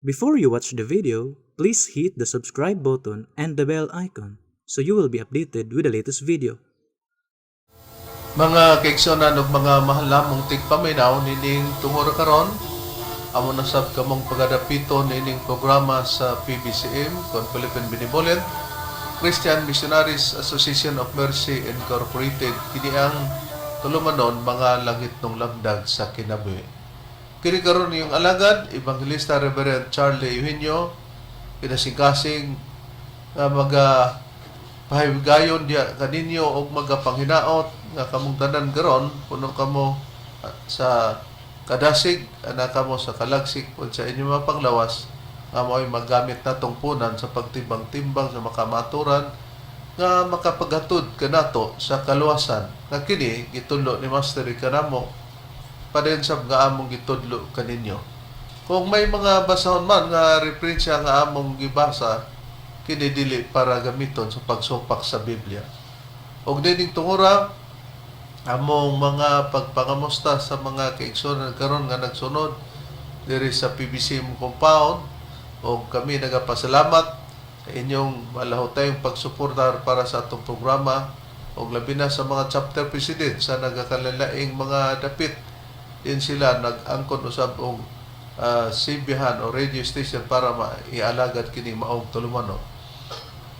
Before you watch the video, please hit the subscribe button and the bell icon so you will be updated with the latest video. Mga kaigsuonan ug mga mahal namong tigpaminaw nining tungura karon, amo na sab kamong pagadapito nining programa sa PBCM kon Philippine Benevolent Christian Missionaries Association of Mercy Incorporated. Kini ang tulumanon, mga langitnong lamdag sa kinabuhi. Kini karon yung alagad, Evangelista Reverend Charlie Eugenio, kinasingkasing nga maga pahigayon diya kaninyo og magapanghinaot nga kamong tanan karon puno kamo sa kadasig, ana kamo sa kalagsik ug sa inyong mga panglawas nga mao'y magamit natong punan sa pagtimbang-timbang sa makamaturan nga makapaghatod kanato sa kaluwasan nga kini gitudlo ni Master kanamo, padayon sab nga among gitudlo kaninyo. Kung may mga basahon man nga referensya nga among gibasa, kini dili para gamiton sa pagsupak sa Biblia. Og nining tungura, among mga pagpangamusta sa mga kaigsuonan karon nga nagsunod diri sa PBC compound, og kami nagapasalamat sa inyong malahutayong pagsuportar para sa atong programa, og labi na sa mga chapter president sa nagakalaing mga dapit din sila nag-angkon usab og CB-han o radio station para maialagad kini maong tulumanon.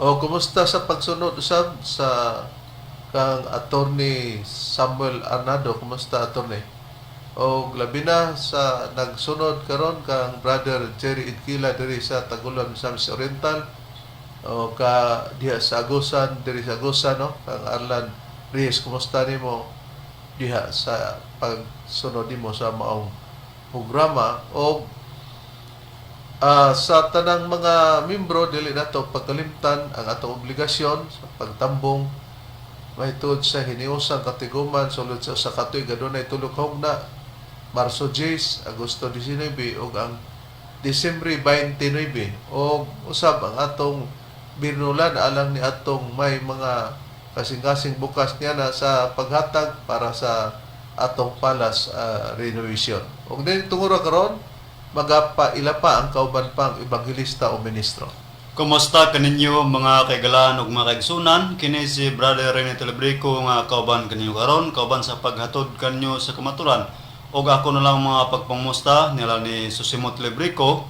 O kumusta sa pagsunod usab sa kang Attorney Samuel Arnado? Kumusta, Attorney? O labi na sa nagsunod karon kang Brother Jerry Idkila diri sa Taguluan, Misamis Oriental, o ka diha sa Agusan, diri sa Agusan, no, kang Arlan Reyes, kumusta nimo diha sa pagsunod nimo sa maong programa? O sa tanang mga membro, dili nato pagkalimtan ang atong obligasyon sa pagtambong mahitungod sa hiniusang katiguman sulod sa 1 ka tuig. Adunay tulo ka hugna: Marso 10, Agosto 19 ug ang Disyembre 29. Og usab ang atong binulan alang ni atong may mga kasing-kasing bukas niya na sa paghatag para sa atong palace renovation. Og dinhi tungura karon, magapaila pa ang kauban pang ebanghelista o ministro. Kumusta kaninyo, mga kaigalaan ug mga kaigsunan? Kini si Brother Rene Telebrico nga kauban kaninyo karon, kauban sa paghatod kanyo sa kamaturan. Og ako na lang mga pagpangusta nila ni Susimo Telebrico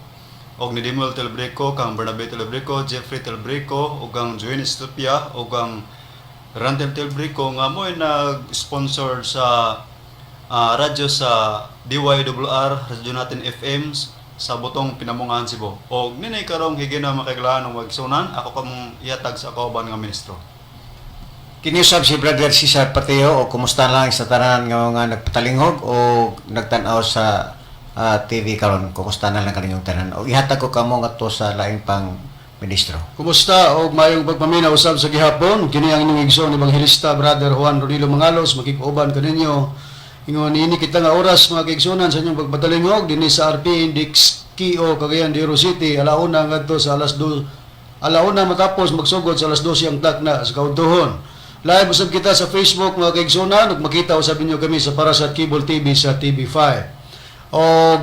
og ni Dimuel Telebrico, kang Bernabe Telebrico, Jeffrey Telebrico ug ang Joanne Estupia ug ang Randel Telebrico nga mo'y nag-sponsor sa radyo sa DYWR, Radyo Natin FM sa Butong, Pinamungahan, Cebu. Og ninay karong higina, mga kaiglaan ug magsunan, ako kamong ihatag sa kauban nga ministro. Kini usab si Brother Cesar Pateo o kumusta lang sa tanan nga mga nagpatalinghog o nagtan-aw sa TV karon. Kumusta na lang kaninyong tanan o ihatag ko kamo ngadto sa laing pang ministro. Kumusta og mayong pagpaminaw usab sa gihapon. Kini ang inyong igsoon, Ebanghelista Brother Juan Rodilo Mangalos, makig-uban kaninyo ingon niini kita nga oras, mga kaigsuonan, sa inyong pagpatalingog dinhi sa RP Index KO, Cagayan de Oro City, alauna ngadto sa alas 2, alauna matapos magsugod sa alas 12 ang takna sa kaudtohon. Live usab kita sa Facebook, mga kaigsuonan, ug makita usab ninyo kami sa Parasat Cable TV sa TV5. Og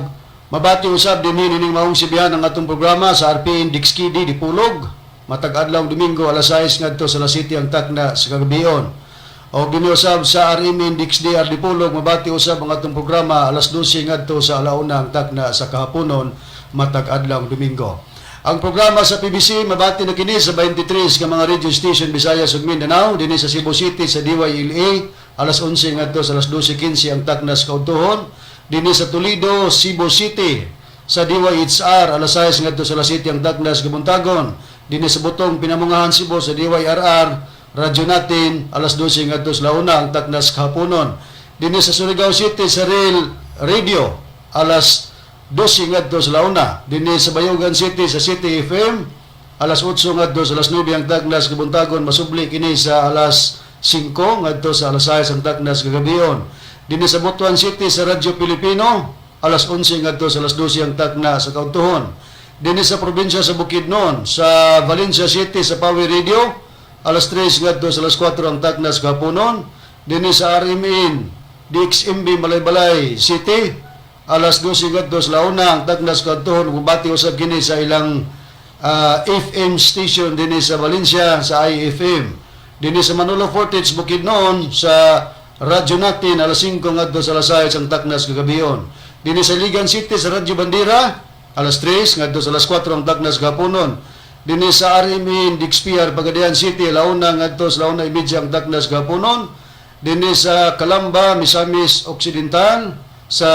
mabati usab dinhi nining maong sibihan ang atong programa sa RP Index KD Dipolog matag adlaw Domingo, alas 6 ngadto sa alas 7 ang takna sa kagabion. Og dinhi usab sa RM Index DR Dipolog mabati usab ang atong programa alas 12 ngadto sa alauna ang takna sa kahaponon matag adlaw Domingo. Ang programa sa PBC mabati na kini sa 23 ka mga radio station, Visayas ug Mindanao, dinhi sa Cebu City sa DYLA alas 11 ngadto sa alas 12:15 ang takna sa kaudtohon. Dinhi sa Toledo, Cebu City sa DYHR alas 6 ngadto sa alas 7 ang takna sa kabuntagon. Dinhi sa Butong, Pinamungahan, Cebu sa DYRR Radyo Natin alas 12 ngadto sa launa ang takna sa kahaponon. Dinhi sa Surigao City sa Rail Radio alas 12 ngadto sa launa. Dinhi sa Bayugan City sa City FM alas 8 ngadto sa alas 9 ang takna sa kabuntagon, masubli kini sa alas 5 ngadto sa alas 6 ang takna sa kagabion. Dinhi sa Butuan City sa Radyo Pilipino alas 11 ngadto sa alas 12 ang takna sa kaudtohon. Dinhi sa probinsya sa Bukidnon sa Valencia City sa Power Radio alas 3 ngadto sa alas 4 ang takna sa kahaponon. Dinhi sa RMN DXMB Malaybalay City alas 12 ngadto sa launa ang tagnas kadtuhon. Mubati usab kini sa ilang FM station dinhi sa Valencia sa IFM. Dinhi sa Manolo Fortich, Bukidnon, sa radyo natin, alas 5 ngadto sa alas 6 ang taknas kagabion. Dinhi sa Iligan City sa Radyo Bandera, alas 3 ngadto sa alas 4 ang taknas gapunon. Dinhi sa RMN Dixpiar, Pagadian City, launa ngadto sa 1:30 ang taknas gapunon. Dinhi sa Calamba, Misamis Occidental, sa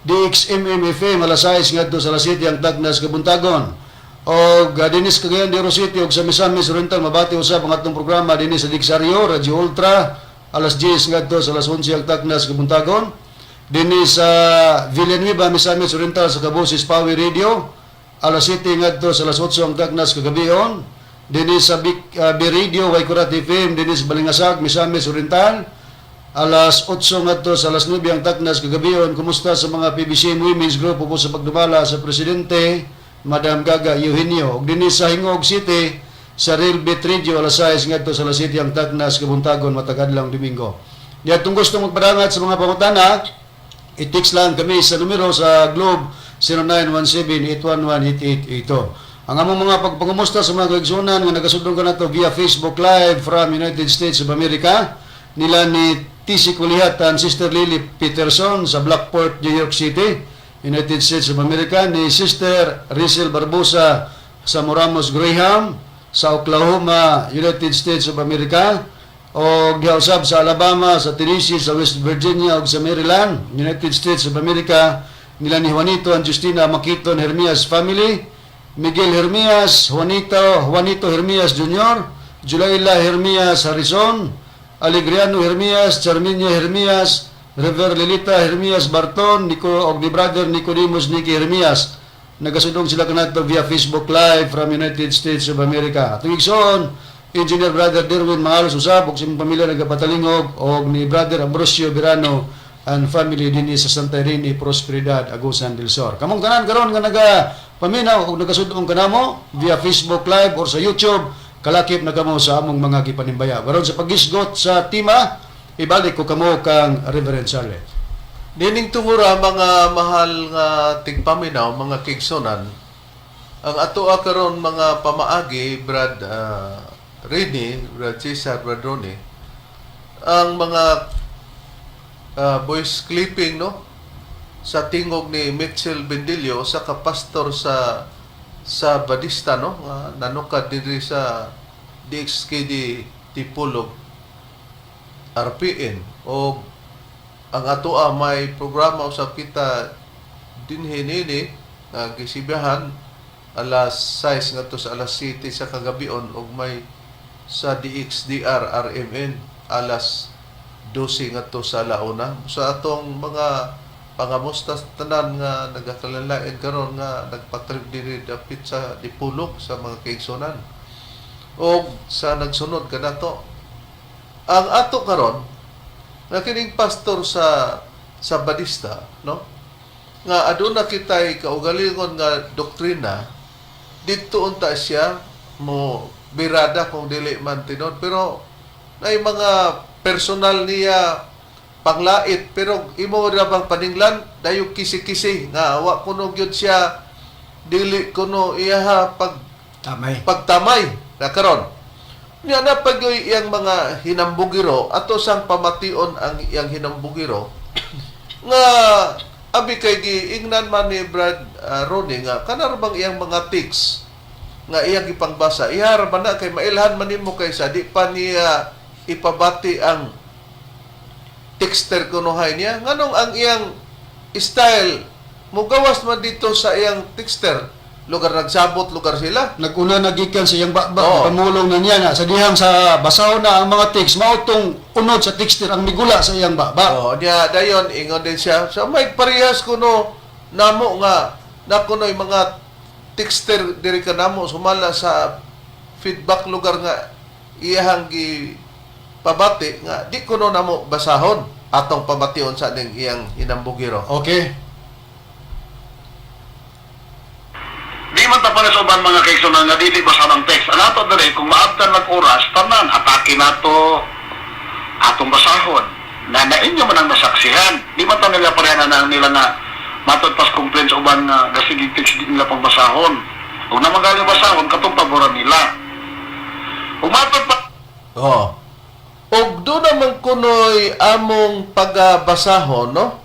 DXMM FM, alas 6 ngadto sa alas 7 ang tagnas kabuntagon. O dinhi sa Cagayan de Oro City ug sa Misamis Oriental, mabati usab ang atong programa dinhi sa Dixario, Radyo Ultra, alas 10 ngadto sa alas 11 ang tagnas kabuntagon. Dinhi sa Villanueva, Misamis Oriental, sa Kaboses Power Radio, alas 7 ngadto sa alas 8 ang tagnas kagabion. Dinhi sa B Radio Waikurat FM dinhi sa Balingasag, Misamis Oriental, alas 8 ngadto sa alas 9 ang taknas kagabion. Kumusta sa mga PBC Women's Group ug sa pagdumala sa presidente, Madam Gaga Eugenio. Ug dinhi sa Gingoog City sa Real Beat Radio, alas 6 ngadto sa alas 7 ang taknas kabuntagon matag adlaw Domingo. Diya atong gusto magpadangat sa mga pangutana, i-text lang kami sa numero sa Globe 0917-811-8882. Ang among mga pagpangumusta sa mga kaigsunan nga nagasudong kanato via Facebook Live from United States of America, nila ni TC Kulihat and Sister Lily Peterson sa Blackport, New York City, United States of America, ni Sister Rizel Barbosa sa Moramos Graham sa Oklahoma, United States of America, o gihausab sa Alabama, sa Tennessee, sa West Virginia ug sa Maryland, United States of America, nila ni Juanito and Justina Makiton Hermias family, Miguel Hermias, Juanito Hermias Jr., Julaila Hermias Harrison, Alegriano Hermias, Charminia Hermias, Rever Lilita Hermias Barton, Nico og ni brother Nicodemus Nicky Hermias. Nagasudong sila kanato via Facebook Live from United States of America. Atong igsoon, Engineer Brother Derwin Mangalos usab ug sa imong pamilya nagapatalingog, og ni Brother Ambrosio Birano and family dinhi sa Santa Irene, Prosperidad, Agusan del Sur. Kamong tanan karon nga naga paminaw og nagasudong kanamo via Facebook Live or sa YouTube, kalakip na kamo sa among mga gipanimbaya. Karon sa paghisgot sa tema, ibalik ko kamo kang Reverend Charlie. Nining tungura, mga mahal nga tigpaminaw, mga kaigsunan, ang atoa karon mga pamaagi, Brad Rini, Brad Cesar, Brad Ronnie, ang mga voice clipping, no, sa tingog ni Mitchell Bendillo sa kapastor sa Badista, no, nga nanukad diri sa DXKD Dipolog RPN, o ang atoa may programa usab kita dinhi nini nga gisibahan alas 6 ngadto sa alas 7 sa kagabion, ug may sa DXDR RMN alas 12 ngadto sa launa. Sa atong mga pangamusta sa tanan nga nagakalain karon nga nagpatrip diri dapit sa Dipolog, sa mga kaigsunan og sa nagsunod kanato. Ang ato karon nga kining pastor sa Badista, no, nga aduna kitay kaugalingon nga doktrina didto, unta siya mo birada kung dili man tinuod, pero nay mga personal niya panglait, pero imo ra bang paninglan dayo kisi-kisi nga wa kuno gyud siya, dili kuno iyaha pag Tamay. Pagtamay na karon niya na pag iyang mga hinambugiro, ato sang pamation ang iyang hinambugiro nga abi kay giingnan man ni Brad Ronnie nga kanar bang iyang mga tics nga iyang ipangbasa, iya ra man na kay mailhan man nimo kay sa di pa niya ipabati ang texter kunuhay niya, nganong ang iyang style mugawas man dito sa iyang texter, lugar nagsabot lugar sila. Naguna nagikan sa iyang baba, Oo. pamulong na niya na sa dihang sa basaw na ang mga text, mao tong unod sa texter ang migula sa iyang baba. Oh, niya dayon ingon din siya. So may parehas kuno namo nga na kuno'y mga texter diri kanamo sumala sa feedback lugar nga iyahang gi pabati nga di kuno namo basahon. Atong pamation sa ning iyang hinambugiro. Okay. Di man ta para sa uban, mga kaigsunan, nga dili basa ng text. Ang ato diri, kung maabtan mag oras, tanan atake nato atong basahon. Na nainyo man ang nasaksihan. Di man ta nila pareha na nila nga Matod pas complain sa uban nga gasigig text di nila pagbasahon. Ug naman galing basahon katong paboran nila. Ug matod pa Oh. Og do naman kunoy among pagabasahon, no?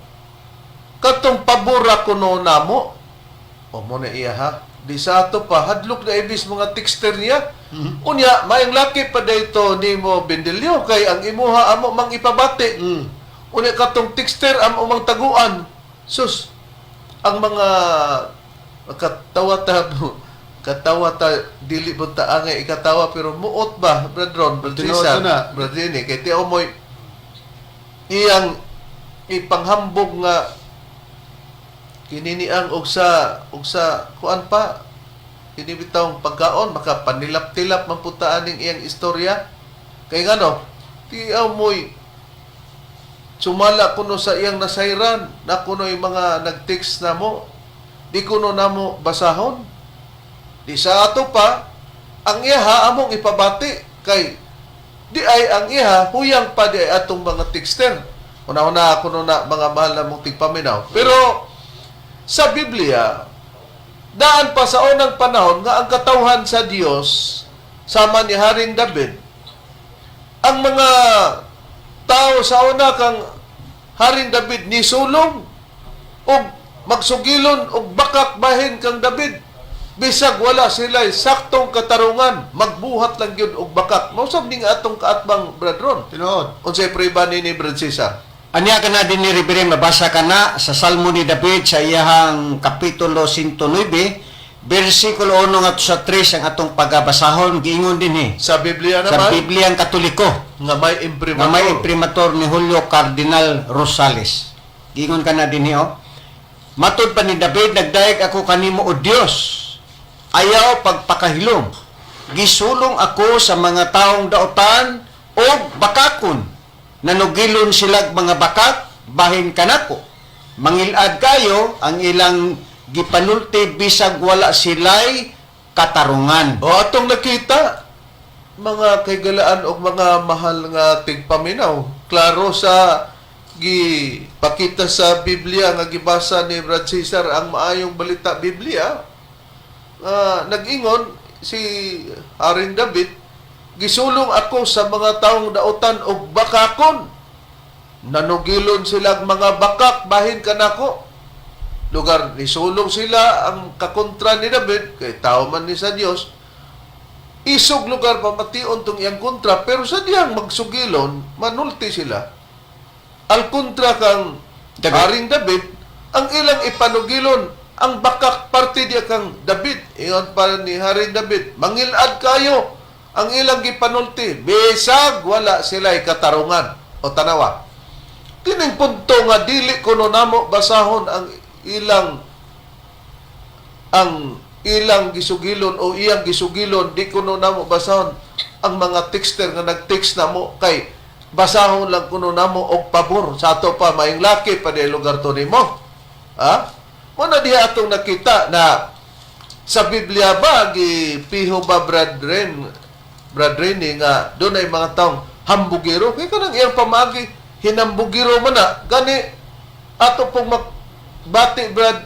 Katong pabura kuno namo. O mo na iya ha. Di sa ato pa hadlok na ibis mga texter niya. Unya maayong laki pa dayto nimo Bendilio kay ang imuha amo mang ipabati. Unya katong texter amo mang taguan. Sus, ang mga katawa ta katawa ta dili mo ta angay ikatawa pero muot ba, Brad Ron, Brad Tinuod Cesar, na. Brad Lenny, kay tiyaw mo'y iyang ipanghambog nga kininiang og sa kuan pa kini bitawng pagkaon makapanilap-tilap man pud ta aning iyang istorya kay ngano tiyaw mo'y sumala kuno sa iyang nasayran na kuno'y mga nag-text namo di kuno namo basahon di sa ato pa ang iha among ipabati kay di ay ang iha huyang pa di ay atong mga texter una-una kuno na mga mahal na mong tigpaminaw pero sa Biblia daan pa sa unang panahon nga ang katawhan sa Dios sama ni Haring David ang mga tao sa una kang Haring David nisulong og magsugilon og bakak bahin kang David bisag wala sila saktong katarungan magbuhat lang gyud og bakak mao sab ning atong kaatbang Brad Ron. Tinuod. Unsay prueba ni Brad Cesar? Anya ka na din ni Reverend, mabasa ka na sa Salmo ni David sa iyahang Kapitulo 109, versikulo 1 ngadto sa 3 ang atong pagabasahon, giingon din eh. Sa Biblia Sa naman Biblia ang Katoliko, nga may nga imprimatur. may imprimatur ni Julio Cardinal Rosales. Giingon ka na din eh, oh. Matod pa ni David, nagdayeg ako kanimo o Dios. Ayaw pagpakahilom. Gisulong ako sa mga taong daotan o bakakon. Nanugilon silag mga bakak, bahin kanako. Mangilad kayo ang ilang gipanulti bisag wala sila'y katarungan. O atong nakita mga kaigalaan og mga mahal nga tigpaminaw. Klaro sa gipakita sa Biblia nga gibasa ni Brad Cesar ang maayong balita Biblia. Nga nag-ingon si Haring David, gisulong ako sa mga taong dautan og bakakon. Nanugilon sila ang mga bakak bahin kanako lugar nisulong sila ang kakontra ni David kay tao man ni sa Dios isog lugar pamation tong iyang kontra pero sa diyang magsugilon manulti sila al kontra kang David. Haring David ang ilang ipanugilon ang bakak parte diya kang David ingon pa ni Haring David mangilad kayo ang ilang gipanulti bisag wala sila'y katarungan o tanawa kining punto nga dili kuno namo basahon ang ilang gisugilon o iyang gisugilon di kuno namo basahon ang mga texter nga nag-text namo kay basahon lang kuno namo og pabor sa ato pa maing laki pa di lugar to nimo ha mo na diha atong nakita na sa Biblia ba gipiho ba brethren brethren nga dunay mga taong hambugiro kay kanang iyang pamagi hinambugiro man na gani ato pong makbati brad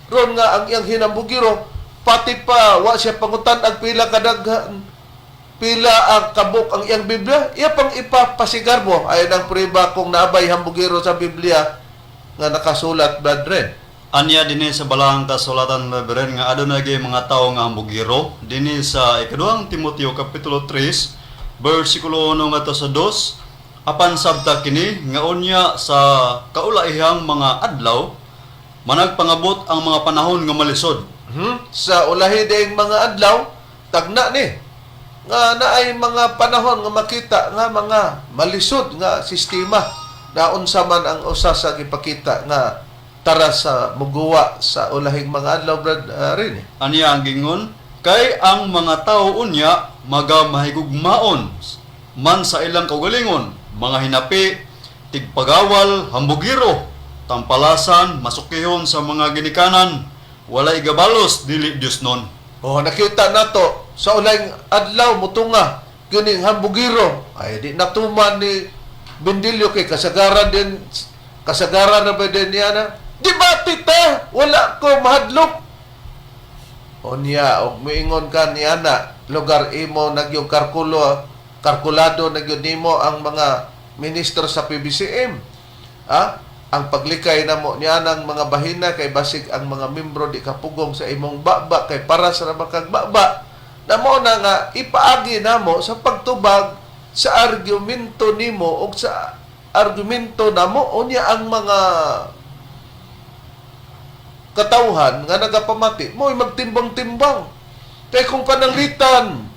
ron nga ang iyang hinambugiro pati pa wa siya pangutan ang pila kadaghan pila ang kabuk ang iyang Biblia iya pang ipapasigarbo ayon ang prueba kung naabay hambugiro sa Biblia nga nakasulat brethren. Anya dinhi sa balahang kasulatan Reverend nga aduna gyud mga tawo nga hambugiro dinhi sa ikaduhang Timoteo kapitulo 3 bersikulo 1 ngadto sa 2 apan sabta kini nga unya sa kaulaihang mga adlaw managpangabot ang mga panahon nga malisod. Sa ulahi dayeng mga adlaw tagna ni nga naay mga panahon nga makita nga mga malisod nga sistema na unsa man ang usa sa gipakita nga tara sa muguwa sa ulahing mga adlaw brad rin eh. Anya ang gingon kay ang mga tawo unya maga mahigugmaon man sa ilang kaugalingon mga hinapi tigpagawal hambugiro tampalasan masukihon sa mga ginikanan walay gabalos dili Dios nun. Oh, nakita nato sa ulahing adlaw mutunga kining hambugiro ay di natuman ni Bendilio kay kasagaran din kasagaran na ba din niya na Di ba, tita? Wala ko mahadlok. Unya, og miingon ka ni ana, lugar imo nagyong karkulo, karkulado nagyod nimo ang mga ministro sa PBCM. Ah, ang paglikay namo niya ng mga bahina kay basig ang mga membro di kapugong sa imong baba kay para sa makag baba namo na nga ipaagi namo sa pagtubag sa argumento nimo og sa argumento namo. Unya ang mga katawhan nga nagapamati mo'y magtimbang-timbang kay kung pananglitan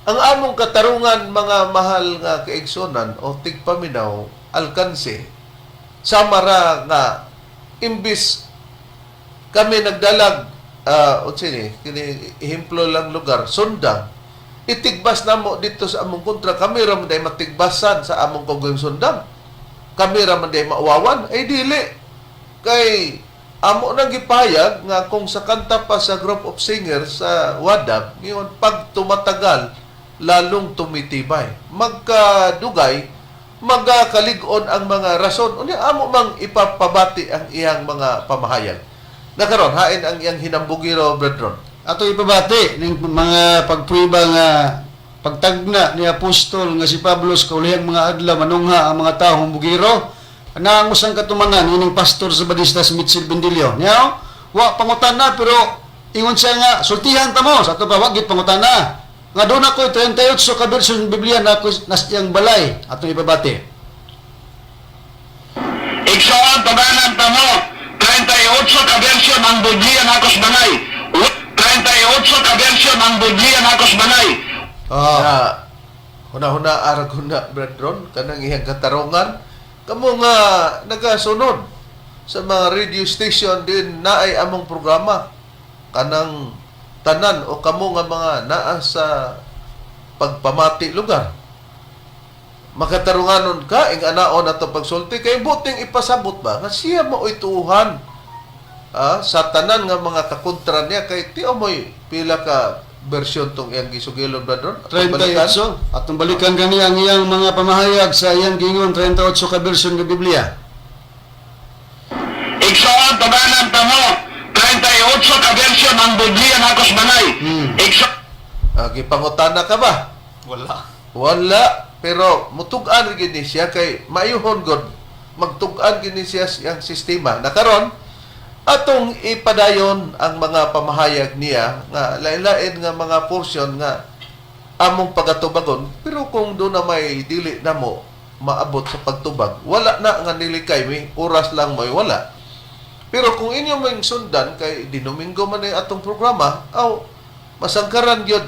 ang among katarungan, mga mahal nga kaigsonan o tigpaminaw, alkanse sama ra nga imbis kami nagdalag, unsa ni kini, ehemplo lang, lugar Sundang, itigbas namo dito sa among kontra, kami ra man day matigbasan sa among kogong Sundang, kami ra man day mauwawan, ay dili kay amo nang gipahayag nga kung sa kanta pa sa group of singers sa Wadab ngayon, pag tumatagal lalong tumitibay, magkadugay magakalig-on ang mga rason. Unya amo mang ipapabati ang iyang mga pamahayag na karon hain ang iyang hinambugiro, brethren. Ato ipabati ning mga pagprueba nga pagtagna ni apostol nga si Pablo sa kaulihang mga adlaw manungha ang mga tawo bugiro. Naangos ang katumanan ining pastor sa Badistas Mitchell Bendilio. Niya, wa pangutana pero ingon siya nga sultihan ta mo sa ato pa wa gid pangutana. Nga doon ako 38 ka version Biblia na ako nas iyang balay atong ipabati. Igsoon, tabanan ta mo, 38 ka version ang Biblia nakos banay. 38 ka version ang Biblia nakos banay. Ah, Na huna-huna arag huna, brethren, kanang iyang katarungan kamo nga nagasunod sa mga radio station din naay among programa kanang tanan o kamo nga mga naa sa pagpamati lugar, makatarunganon ka ing anaon ato pagsulti kay buting ipasabot ba nga siya maoy tuuhan, sa tanan nga mga kakontra niya kay ti mo'y pila ka version tong iyang gisugilon, brethren. Atong balikan. 38. Atong balikan gani ang iyang mga pamahayag sa iyang gingon 38 ka version ng Biblia. Igsoon, tabanan ta mo, 38 ka version ang Biblia nakos banay. Igsoon, Gipangutana ka ba? Wala. Wala, pero mutug-an gid ni siya kay maayuhon god magtug-an gid ni siya siyang sistema. Na karon atong ipadayon ang mga pamahayag niya nga lain-lain nga mga portion nga among pagatubagon, pero kung do na may dili namo maabot sa pagtubag, wala na nga nilikay mi, oras lang mo'y wala. Pero kung inyo may sundan kay Dinomingo man ay atong programa, aw masangkaran gyud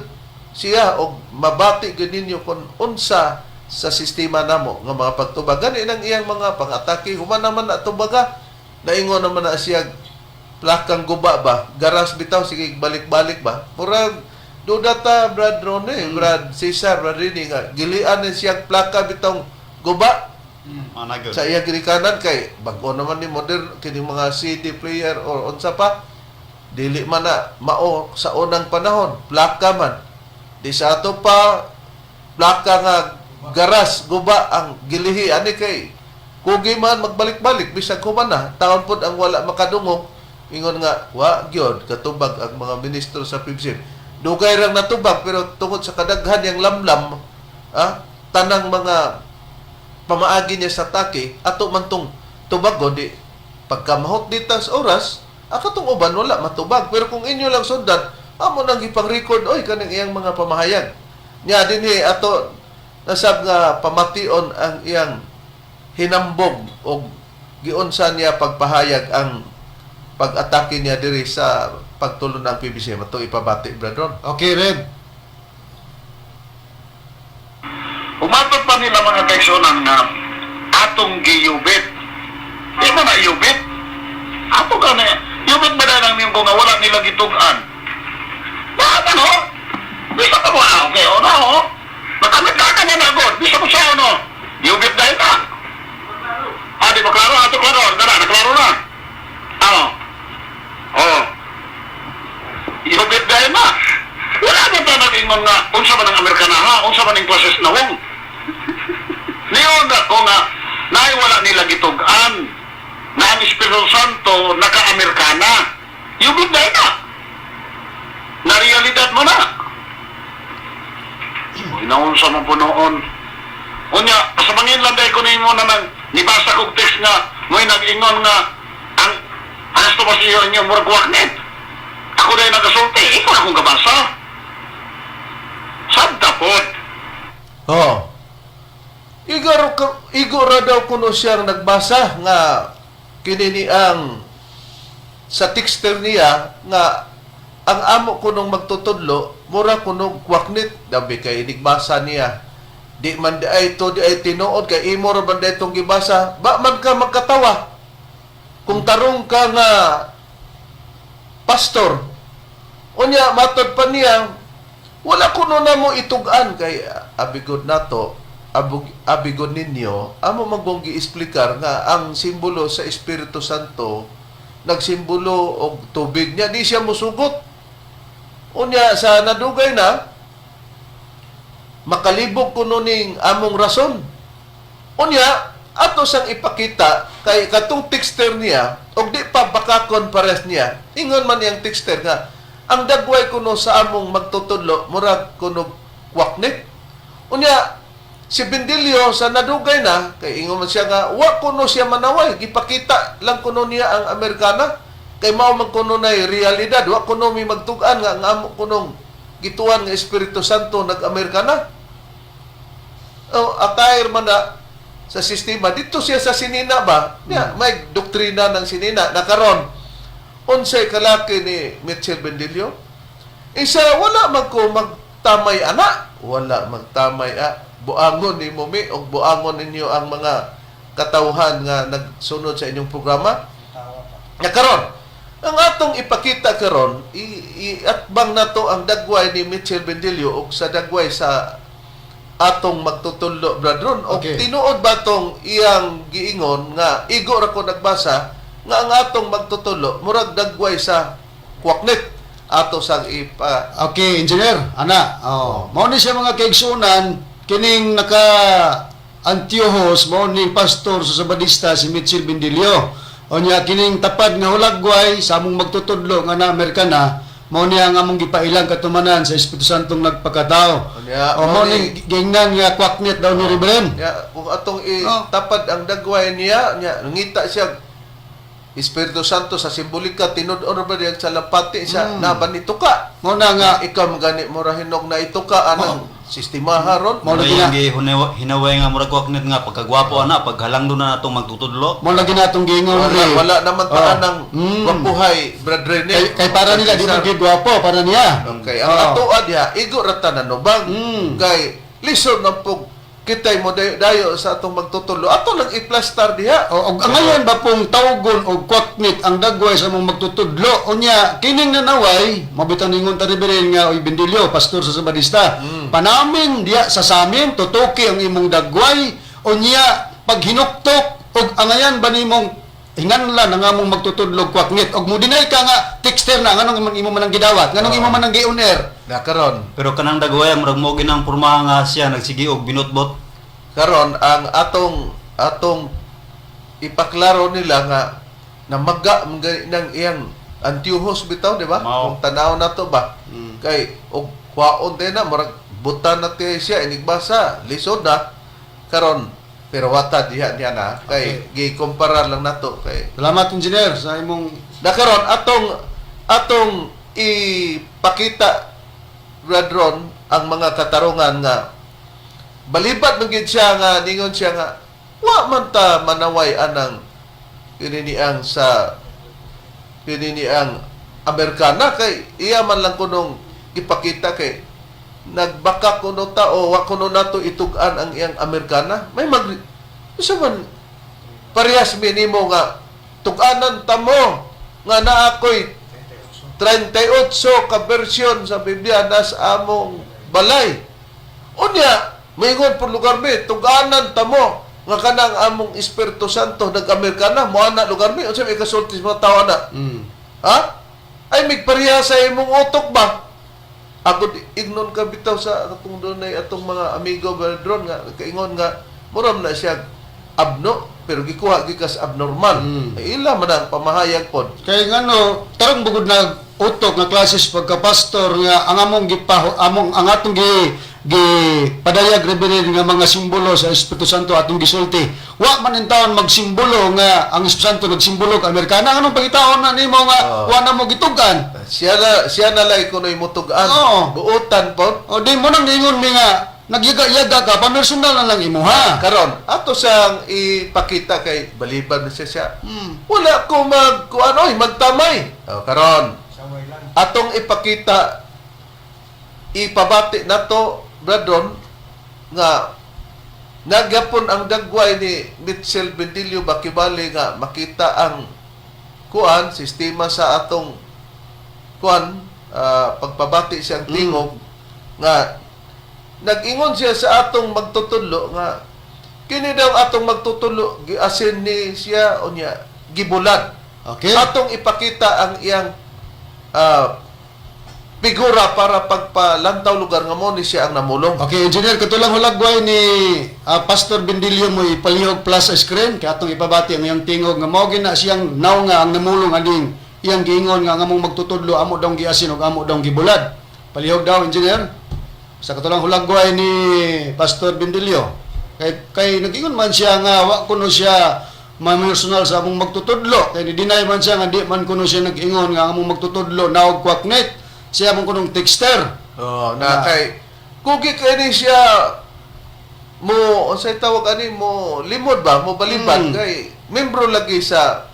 siya og mabati gyud ninyo kung unsa sa sistema namo nga mga pagtubag. Gani nang iyang mga pang-atake human naman na tubaga, naingon naman na siya plakang guba ba, garas bitaw, sige balik-balik ba. Murag duda ta, Brad Rone, Brad Cesar, Brad Rini, nga gilian ni siyang plaka bitong guba Ana gyud. sa iyang ginikanan kay bag-o naman ni modern kini mga CD player or unsa pa, dili man na mao sa unang panahon, plaka man di sa ato pa, plaka nga garas guba ang gilihi ani kay kugi man magbalik-balik bisag human na taon pod ang wala makadungog ingon nga wa gyud katubag ang mga ministro sa PBCM. Dugay rang natubag pero tungod sa kadaghan yang lamlam, tanang mga pamaagi niya sa atake ato man tong tubagon di pagkamahot dita sa oras akatong uban wala matubag. Pero kung inyo lang sundan, amo nang gipang-record oy kaning iyang mga pamahayag nya dinhi ato nasab nga pamation ang iyang hinambog og giunsa niya pagpahayag ang pag-atake niya diri sa pagtulon ng PBC. Ato ipabati, Brethren. Okay, Red. Umatod pa nila, mga kaigsunan, nga atong giyubit. Di mo na yubit. Ato ka na, yubit ba na lang niyong kung nga wala nila gitugan? Bakit ano? Bisa ka mo, okay, o na, o. Makamit ka ka na na, God. Bisa mo siya, ano? Yubit dahil na. Di ba klaro? Ato klaro. Tara, naklaro na. Ano? Oh. Yubit dahil na. Wala na ba nag-ingon nga, unsa man ang Amerikana ha? Unsa man ang klases na wong? Niyon ako nga, naay wala nila gitug-an. na ang Espiritu Santo naka-Amerikana. Yubit na na. Na realidad mo na. Inaunsa mo po noon. Unya, sa mangin lang dahil ko nimo na nang nibasa kog text nga mo'y nag-ingon nga ang asto ba siyo inyo murag waknet. Ako dahil nagasulti, ikaw akong gabasa. Sabta pod. Oh. Igor ra daw kuno siyang nagbasa nga kini ni ang sa texter niya nga ang amo kunong magtutudlo mura kuno kwaknit dabi kay inigbasa niya di man di ay to di ay tinuod kay imo ra man di itong gibasa ba man ka magkatawa kung tarong ka nga pastor. Unya matod pa niya wala kuno na mo itug-an kay abigod nato abigod ninyo amo magong giexplikar nga ang simbolo sa Espiritu Santo nagsimbolo og tubig niya di siya musugot. Unya sa nadugay na makalibog kuno ning among rason. Unya ato sang ipakita kay katong texter niya og di pa bakakon pares niya. Ingon man niyang texter nga ang dagway kuno sa among magtutudlo murag kuno kwaknit. Unya si Bendilio sa nadugay na kay ingon man siya nga wa kuno siya manaway, gipakita lang kuno niya ang Amerikana kay mao man kuno nay realidad, wa kuno mi magtug-an nga ang amo kunong gituan nga Espiritu Santo nag-Amerikana. Oh, atayr man na sa sistema dito siya sa sinina ba niya may doktrina ng sinina na karon unsay kalaki ni Mitchell Bendilio isa wala man ko magtamay ana, wala magtamay a buangon ni mi og buangon ninyo ang mga katawhan nga nagsunod sa inyong programa nga karon ang atong ipakita karon iatbang nato ang dagway ni Mitchell Bendilio og sa dagway sa atong magtutudlo, Bradron, og tinuod ba tong iyang giingon nga igo ra ko nagbasa nga ang atong magtutudlo murag dagway sa kwaknit ato sang ipa Okay, engineer, ana. Oh, mao ni siya mga kaigsunan kining naka Antiochos mao ni pastor sa Sabadista si Mitchell Bendilio. Unya kining tapad nga hulagway sa among magtutudlo nga na Amerikana, mao niya ang among gipailang katumanan sa Espiritu Santong nagpakatao. Unya, O mao mao ni giingnan nga kwaknit daw ni Reverend. Ya, kung atong itapad ang dagway niya, niya ngita siya Espiritu Santo sa simbolika tinud-on ra ba diyan sa lampati siya naban ituka. Mao na nga Ikaw magani mo ra hinog na ituka anang sistema haron. Mao lagi Mao na na hinaway nga murag kwaknit nga pagkagwapo ana paghalangdon na natong magtutudlo. Mao lagi natong giingon Wala, re. wala naman Oh. taan ng wapuhay, Brad Rene. Kay para nila di man gyud gwapo para niya. Okay, ang Oh. atoa diha, igo ra tanan no bang kay lisod na pug kitay mo dayo, dayo sa atong magtutudlo. Ato lang i-plaster diha. O, og, ang ngayon ba pong tawgon og kwaknit ang dagway sa mong magtutudlo unya kining nanaway mabutan ningon ta Reverend nga oy Bendilio pastor sa Sabadista, panamin diya sa samin tutuki ang imong dagway unya paghinuktok og angayan ba nimong hinganlan ang among magtutudlo kwaknit og mo dinay ka nga texter na nganong imong imo man ang gidawat, nganong imo man ang gi-on-air? Na karon, Pero kanang dagway murag mo ginang porma nga siya nagsige og binotbot. Karon ang atong atong ipaklaro nila nga namaga man gani ng iyang Antiochus bitaw, di ba? Mao. Kung tanaw na to ba? Kay og kwaon din na murag buta na tiya siya inigbasa, lisod na karon pero wata diha niya na kay gikumpara lang nato kay Salamat, engineer, sa imong na karon atong atong ipakita, Bradron, ang mga katarungan nga balibat man gid siya nga ningon siya nga wa man ta manaway anang kininiang sa kininiang Amerikana kay iya man lang kunong ipakita kay nagbaka kuno ta o wa kuno nato itug-an ang iyang Amerikana may mag isa man parehas minimo nga tug-anan ta mo nga naa ko'y 38 ka bersyon sa Biblia nas among balay. Unya, maingon po lugar mi, tug-anan ta mo nga kanang among Espiritu Santo nag-Amerikana, mo ana lugar mi, unsa may kasulti sa mga tao ana? Ha? Ay migpareha sa imong utok ba? Ako ignon ka bitaw sa atong dunay atong mga amigo brethren nga kaingon nga muram na siya abno. pero gikuha gikas abnormal. Ila man ang pamahayag pod. Kay ngano, tarong bugod na utok nga klases pagka-pastor nga ang among gipaho among ang atong gi gi padayag, Reverend, nga mga simbolo sa Espiritu Santo atong gisulti. Wa man in taon magsimbolo nga ang Espiritu Santo nagsimbolo ka Amerikana. Anong pangitaon na nimo nga wa na mo gitug-an? Siya na lay kuno'y mutug-an. Oo. Buotan pod. O di mo nang niingon mi nga nagyaga-yaga ka, pamersonal na lang imuha. Karon, ato siyang ipakita kay baliban na siya siya. Wala ko mag kuan oy, magtamay. O, karon. Atong ipakita, ipabati nato, Bradon, nga nagyapon ang dagway ni Mitchell Bendillo bakibali nga makita ang kuan sistema sa atong kuan pagpabati siyang tingog nga nag-ingon siya sa atong magtutudlo nga kini daw atong magtutudlo giasin ni siya unya gibulad. Atong ipakita ang iyang figura para pagpalantaw lugar nga mo ni siya ang namulong. Okay, engineer, katulang hulagway ni Pastor Bendilio mo ipalihog plus sa screen kay atong ipabati ang iyang tingog nga mao gina siyang naw nga ang namulong aning iyang giingon nga ang among magtutudlo amo daw giasin ug amo daw gibulad. Palihog daw, engineer. Sa katulang hulagway ni Pastor Bendilio. Kay nag-ingon man siya nga wa kuno siya mamersonal sa among magtutudlo, kay ni-deny man siya nga di man kuno siya nag-ingon nga ang among magtutudlo naog kwaknet siya mong kunong texter. Oh, na kay kugi kay ni siya mo unsay tawag ani mo limod ba mo balibad kay membro lagi sa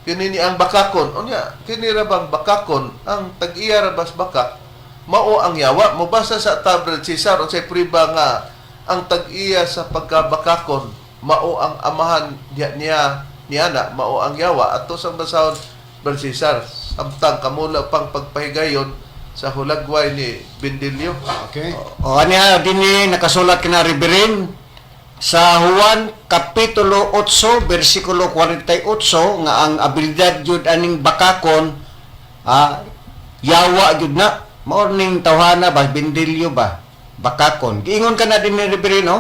kini ni ang bakakon. Unya kini ra bang bakakon, ang tag-iya ra bas bakak mao ang yawa? Mobasa sa tablet Cesar, unsay priba nga ang tag-iya sa pagkabakakon mao ang amahan niya niya niana mao ang yawa? Ato sang basahon, Brad Cesar, samtang kamula pang pagpahigayon sa hulagway ni Bendilio. Okay. O aniya dinhi nakasulat kina, Reverend, sa Juan kapitulo 8 bersikulo 48 nga ang abilidad jud aning bakakon yawa jud na. Mao ning tawhana ba, Bendilio ba, bakakon. Giingon ka na dinhi, Reverend, no?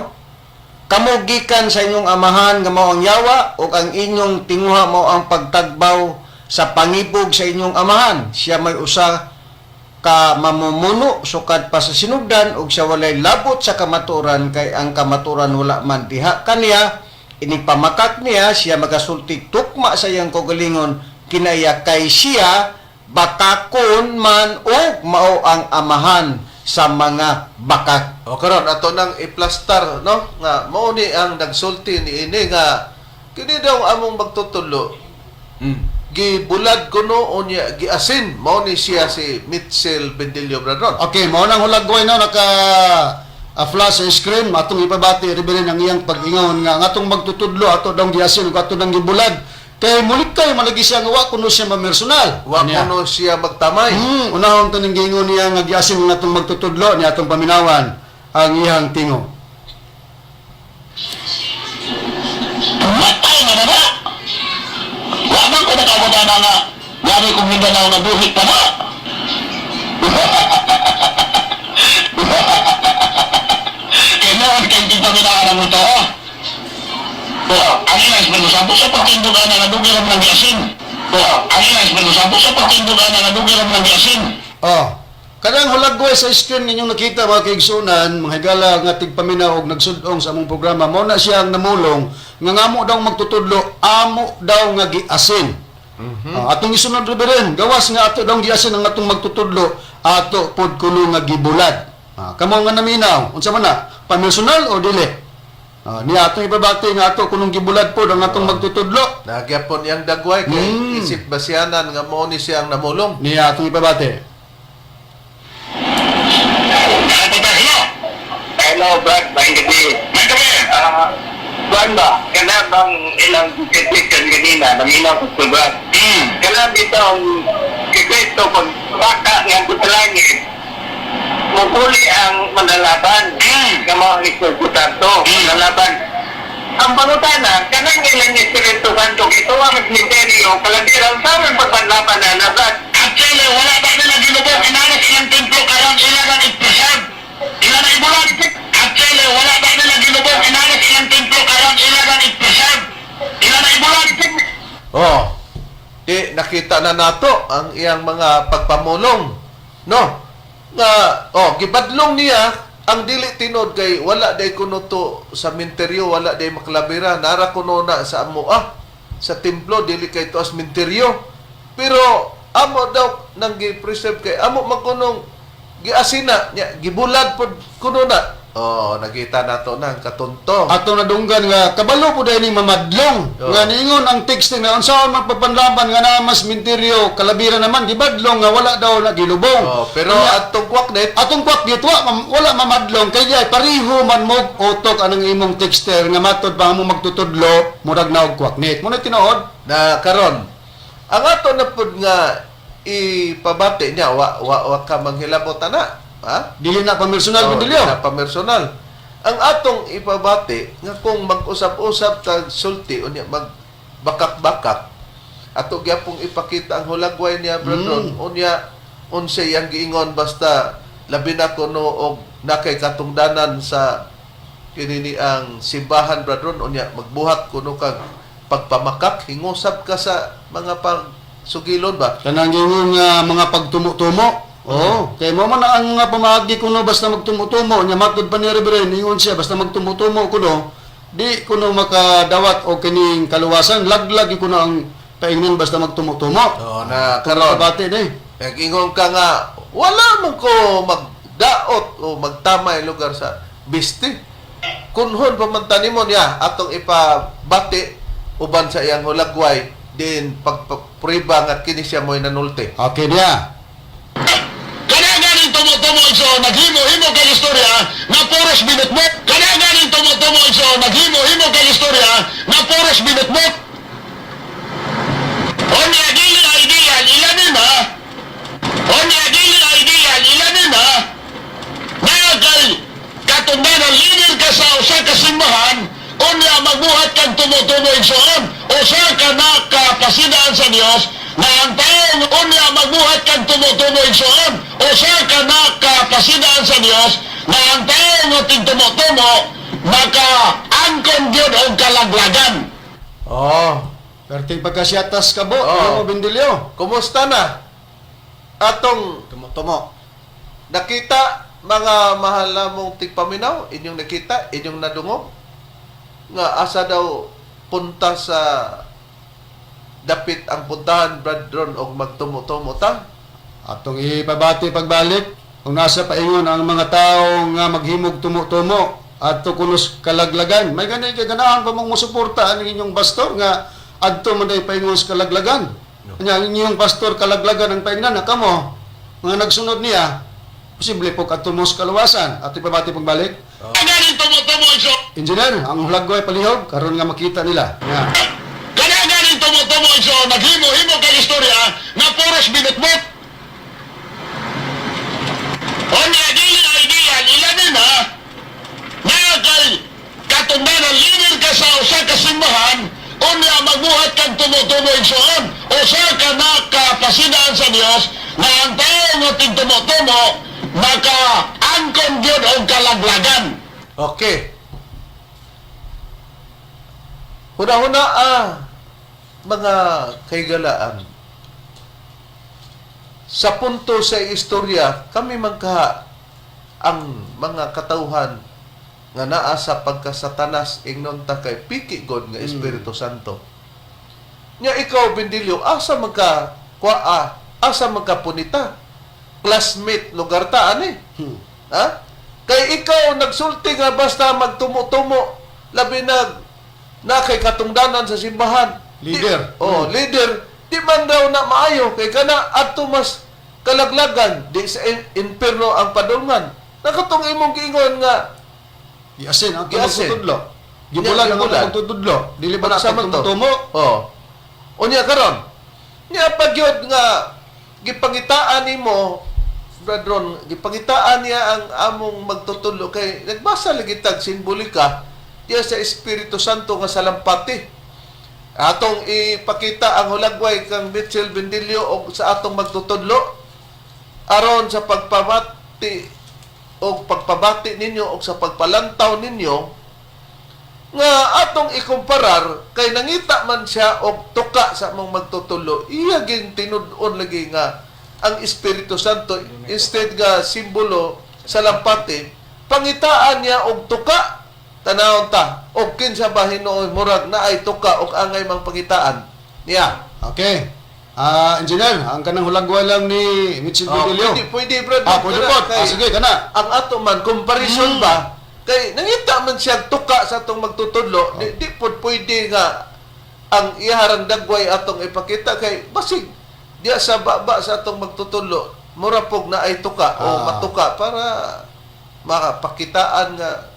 Kamo gikan sa inyong amahan nga mao ang yawa ug ang inyong tinguha mao ang pagtagbaw sa pangibog sa inyong amahan. Siya may usa ka mamumuno sukad pa sa sinugdan ug siya walay labot sa kamatuoran kay ang kamatuoran wala man diha kaniya. Inig pamakak niya, siya magasulti tukma sa iyang kaugalingon, kinaya kay siya bakakon man ug mao ang amahan sa mga bakak. O karon ato nang iplastar, no, nga mao ni ang nagsulti ni ini nga kini daw among magtutudlo gibulad kuno unya giasin. Mao ni siya si Mitchell Bendilio, Bradron. Okay, mao nang hulagway no naka flash sa screen atong ipabati, Reverend, ang iyang pag-ingon nga ang atong magtutudlo ato daw giasin ug ato nang gibulad kay mulit kay malagi siya nga wa kuno siya mamersonal. Wa Anya. kuno siya magtamay. Unahon to ning giingon niya nga giasin ang atong magtutudlo ni atong paminawan ang iyang tingog. Matay na na! Wa man ko nakabuta na nga, gani kong Mindanao na buhit pa na! Kaya noon, kay di pa minaan ang tao. Oh, ang ilang Espiritu Santo sa pagtindog na nadugay ng giasin. Oh, ang ilang Espiritu Santo sa pagtindog na nadugay ng giasin. Oh. Kanang hulagway sa screen ninyong nakita, mga kaigsunan, mga higala nga tigpaminaw og nagsud-ong sa among programa, mao na siya ang namulong nga ngamo daw magtutudlo, amo daw nga giasin. Ah, atong isunod, Reverend, gawas nga ato daw giasin ang atong magtutudlo, ato pod kuno nga gibulad. Ah, kamo nga naminaw, unsa man na? Pamersonal o dili? Ah, niya atong ibabati nga ato kunong gibulad pod ang atong magtutudlo. Nagyapon iyang dagway kay isip basyanan nga mao ni siya ang namulong. Niya atong ibabati. Hello! Hello, Brad. May gabi. May gabi! Kuan ba? Kana bang ilang petition kanina, naminaw ko sa Brad. Kana bitong kay Kristo pag baka nga sa langit, mupuli ang manlalaban. Nga mao ang Espiritu Santo, manlalaban. Ang pangutana, kanang ilang Espiritu Santo, ito ang misteryo, kalabiran sa aming pagpanlaban na, Brad. Actually, wala ba nila ginubong inanos ilang templo karon ila nang i-preserve. Ila na ibulag. Actually, wala ba nila ginubong inanos ilang templo karon ila nang i-preserve. Nakita na nato ang iyang mga pagpamulong, no? Nga oh, gibadlong niya ang dili tinod kay wala day kuno to sa minteryo, wala day maklabira, nara kuno na sa amoa sa templo, dili kay to as minteryo. Pero amo daw nang gi-preserve kay amo man kunong giasina niya, gibulad pod kuno na. Oh, nakita nato na ang katunto. Ato nadunggan nga kabalo po dahil ni mamadlong. Oo. Nga niingon ang text nga unsaon man papanlaban nga naa mas minteryo kalabira naman gibadlong nga wala daw na gilubong. Oh, pero Unya, atong kwaknet atong kwak dito wala mamadlong kay di ay pareho man mo utok anang imong texter nga matod pa mo magtutudlo murag naog kwaknit. Mo na tinuod. Na karon ang ato na pud nga ipabati niya, wa wa, wa ka manghilabot ana, ha? Dili na pamersonal, Oh, Bindilyo. na pamersonal. Ang atong ipabati nga kung mag-usab-usab tag sulti unya mag bakak-bakak, ato gyapong ipakita ang hulagway niya, brethren. Unya unsay ang giingon, basta labi na kuno og nakay katungdanan sa kinini ang simbahan, brethren. Unya magbuhat kuno kag pagpamakak, hingusab ka sa mga pagsugilon ba. Kanang ingon nga mga pagtumo-tumo. Oo, kay mo man na ang mga pamaagi kuno basta magtumo-tumo nya matod pa ni Reverend ingon siya basta magtumo-tumo kuno di kuno makadawat og kining kaluwasan, laglag gyud kuno ang paingnon basta magtumo-tumo. Oh, na karon Kabati ni. nag-ingon ka nga, wala man ko magdaot o magtamay lugar sa biste. Kunhon pa man tanimo niya, atong ipabati uban sa iyang hulagway, din pagpapriba nga kini siya mo'y nanulti. Okay niya. Kana ganing tumo-tumo iso, naghimo-himo kay istorya nga puros binutbot. Kana ganing tumo-tumo iso, naghimo-himo kay istorya nga puros binutbot. Unya dili ideal ilanin ha. Unya dili ideal ilanin ha. Nga kay katungdanan leader ka sa usa ka simbahan, unya magbuhat kang tumo-tumo igsoon, usa ka na kapasidaan sa Dios na ang taong unya magbuhat kang tumo-tumo igsoon, usa ka na kapasidaan sa Dios na ang tao nga tigtumo-tumo maka-angkon gyud og kalaglagan. Oh, Perting pagkasiatas ka bo, Oo. mo Bindilyo. Kumusta na? Atong Tumo-tumo. nakita, mga mahal na mong tigpaminaw, inyong nakita, inyong nadungog, nga asa daw punta sa dapit ang puntahan, brethren, og magtumo-tumo ta. Atong ipabati pagbalik kung nasa paingon ang mga tao nga maghimog tumo-tumo adto kunos kalaglagan. May gani kay ganahan pa mong mosuporta ang inyong pastor nga adto man day paingon sa kalaglagan. Nya ang inyong pastor kalaglagan ang paingnan na kamo mga nagsunod niya posible po kadto mo sa kaluwasan. Ato ipabati pagbalik. Ganing tumo-tumo iso. Engineer, ang hulagway palihog karon nga makita nila. Nga. Kana ganing tumo-tumo iso, naghimo-himo kay istorya nga puros binutbot. Unya dili ideal ilanin ha. Nga kay katungdanan leader ka sa usa ka simbahan, unya magbuhat kang tumo-tumo igsoon, usa ka na kapasidaan sa Dios na ang tao nga tigtumo-tumo maka-angkon gyud og kalaglagan. Okay. Huna-huna mga kaigalaan. Sa punto sa istorya, kami mangkaha ang mga katawhan nga naa sa pagkasatanas ingnon ta kay piki god nga Espiritu Santo. Nya ikaw, Bendilyo, asa magka kuaa, asa magkapunita? Classmate lugar ta ani? Ha? Kay ikaw nagsulti nga basta magtumo-tumo labi na na kay katungdanan sa simbahan. Leader. Di, oh, leader. Di man daw na maayo kay kana adto mas kalaglagan di sa impierno ang padulngan. Nakatong imong giingon nga Giasin ang Giasin. magtutudlo. Gibulan ang Gibulan. magtutudlo. Dili ba na Unsa man to? tumo? Oh. Unya karon. Nya pagyod nga gipangitaan nimo, brethren, gipangitaan niya ang among magtutudlo kay nagbasa lagi tag simbolika diya sa Espiritu Santo nga salampati. Atong ipakita ang hulagway kang Mitchell Bendilio og sa atong magtutudlo aron sa pagpabati og pagpabati ninyo og sa pagpalantaw ninyo. Nga atong ikumparar kay nangita man siya og tuka sa among magtutudlo, iya ging tinud-on lagi nga ang Espiritu Santo, instead nga simbolo sa lampati, pangitaan niya og tuka. Tanawon ta og kinsa ba hinuon, murag naay tuka og angay mang pangitaan niya. Okay. Ah, engineer, ang kanang hulagway lang ni Mitchell Oh, Bidilio. pwede, pwede, brother. Ah, pwede Kana, po. kay Ah, sige, kana. Ang ato man comparison ba kay nangita man siya tuka sa atong magtutudlo, di pod pwede nga ang iharang dagway atong ipakita kay basig diya sa baba sa atong magtutudlo mura pog na ay tuka o matuka para makapakitaan nga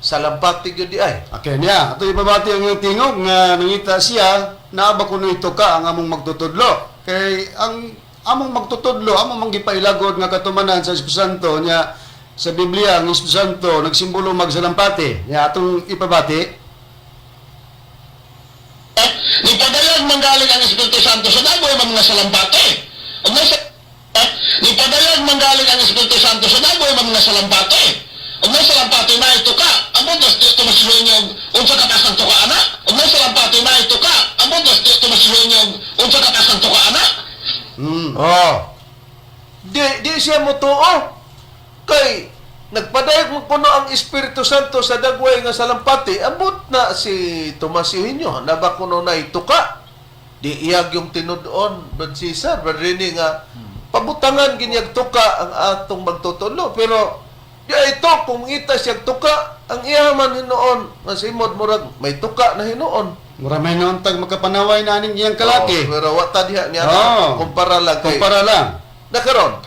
sa lampati gyud di ay. Okay, niya. Ato ipabati ang iyong tingog nga nangita siya naa ba kuno tuka ang among magtutudlo. Kay ang among magtutudlo, among manggipailagot nga katumanan sa Espiritu Santo niya sa Biblia ang Espiritu Santo nagsimbolo magsalampati. Niya atong ipabati. Nipadayag manggaling ang Espiritu Santo sa dagway man nga salampate. Ug nasa Nipadayag manggaling ang Espiritu Santo sa dagway man nga salampate. Ug nasa salampate na ito ka. Ambot nas tumasilo niyo unsa ka taas ng tuka ana? Ug nasa salampate na ito ka. Ambot nas tumasilo niyo unsa ka taas ng tuka ana? Oh. Di siya motuo. Kay nagpadayag mo kuno ang Espiritu Santo sa dagway nga salampati, ambot na si Tomas Eugenio, naba kuno na ituka. Di iyag yung tinud-on, Brad Cesar, Brad Rene nga, pabutangan ginyag tuka ang atong magtutudlo. Pero di ay ito, kung ita siya tuka, ang iya man hinuon, nga simod murag, may tuka na hinuon. Mura may noon tag makapanaway na aning iyang kalaki. Oh, pero wa ta diha niya, kumpara lang kay Kumpara lang. Nakaron,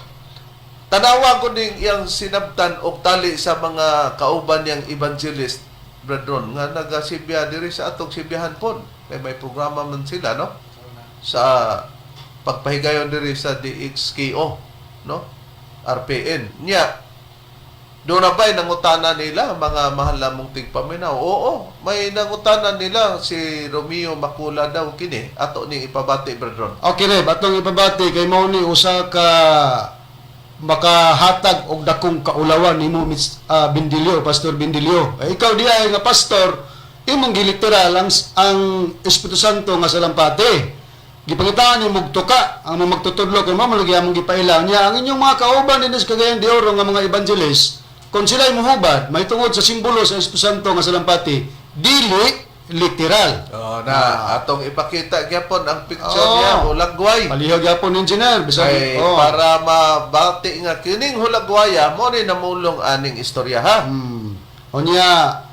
tanawa ko ding iyang sinabtan og tali sa mga kauban niyang evangelist, brethren, nga nagasibya diri sa atong sibyahan pod. Kay may programa man sila, no? Sa pagpahigayon diri sa DXKO, no? RPN. Nya, doon na ba'y nangutana nila, mga mahal na mong tigpaminaw? Oo, may nangutana nila si Romeo Macula daw kini. Ato ning ipabati, brethren. Okay, Reb, atong ipabati kay mao ni usa ka makahatag og dakong kaulawan nimo Miss Bindilio, Pastor Bindilio. Eh, ikaw diay nga pastor, imong giliteral ang Espiritu Santo nga salampati. Gipangitaan nimo og tuka ang mga magtutudlo kay mao man lagi among gipailang niya ang inyong mga kauban dinhi sa Cagayan de Oro nga mga evangelist kung sila'y muhubad mahitungod sa simbolo sa Espiritu Santo nga salampati dili literal. Oh, na atong ipakita gyapon ang picture niya hulagway. Palihog gyapon, engineer, bisag Kay para mabati nga kining hulagwaya mo ni namulong aning istorya, ha. Unya,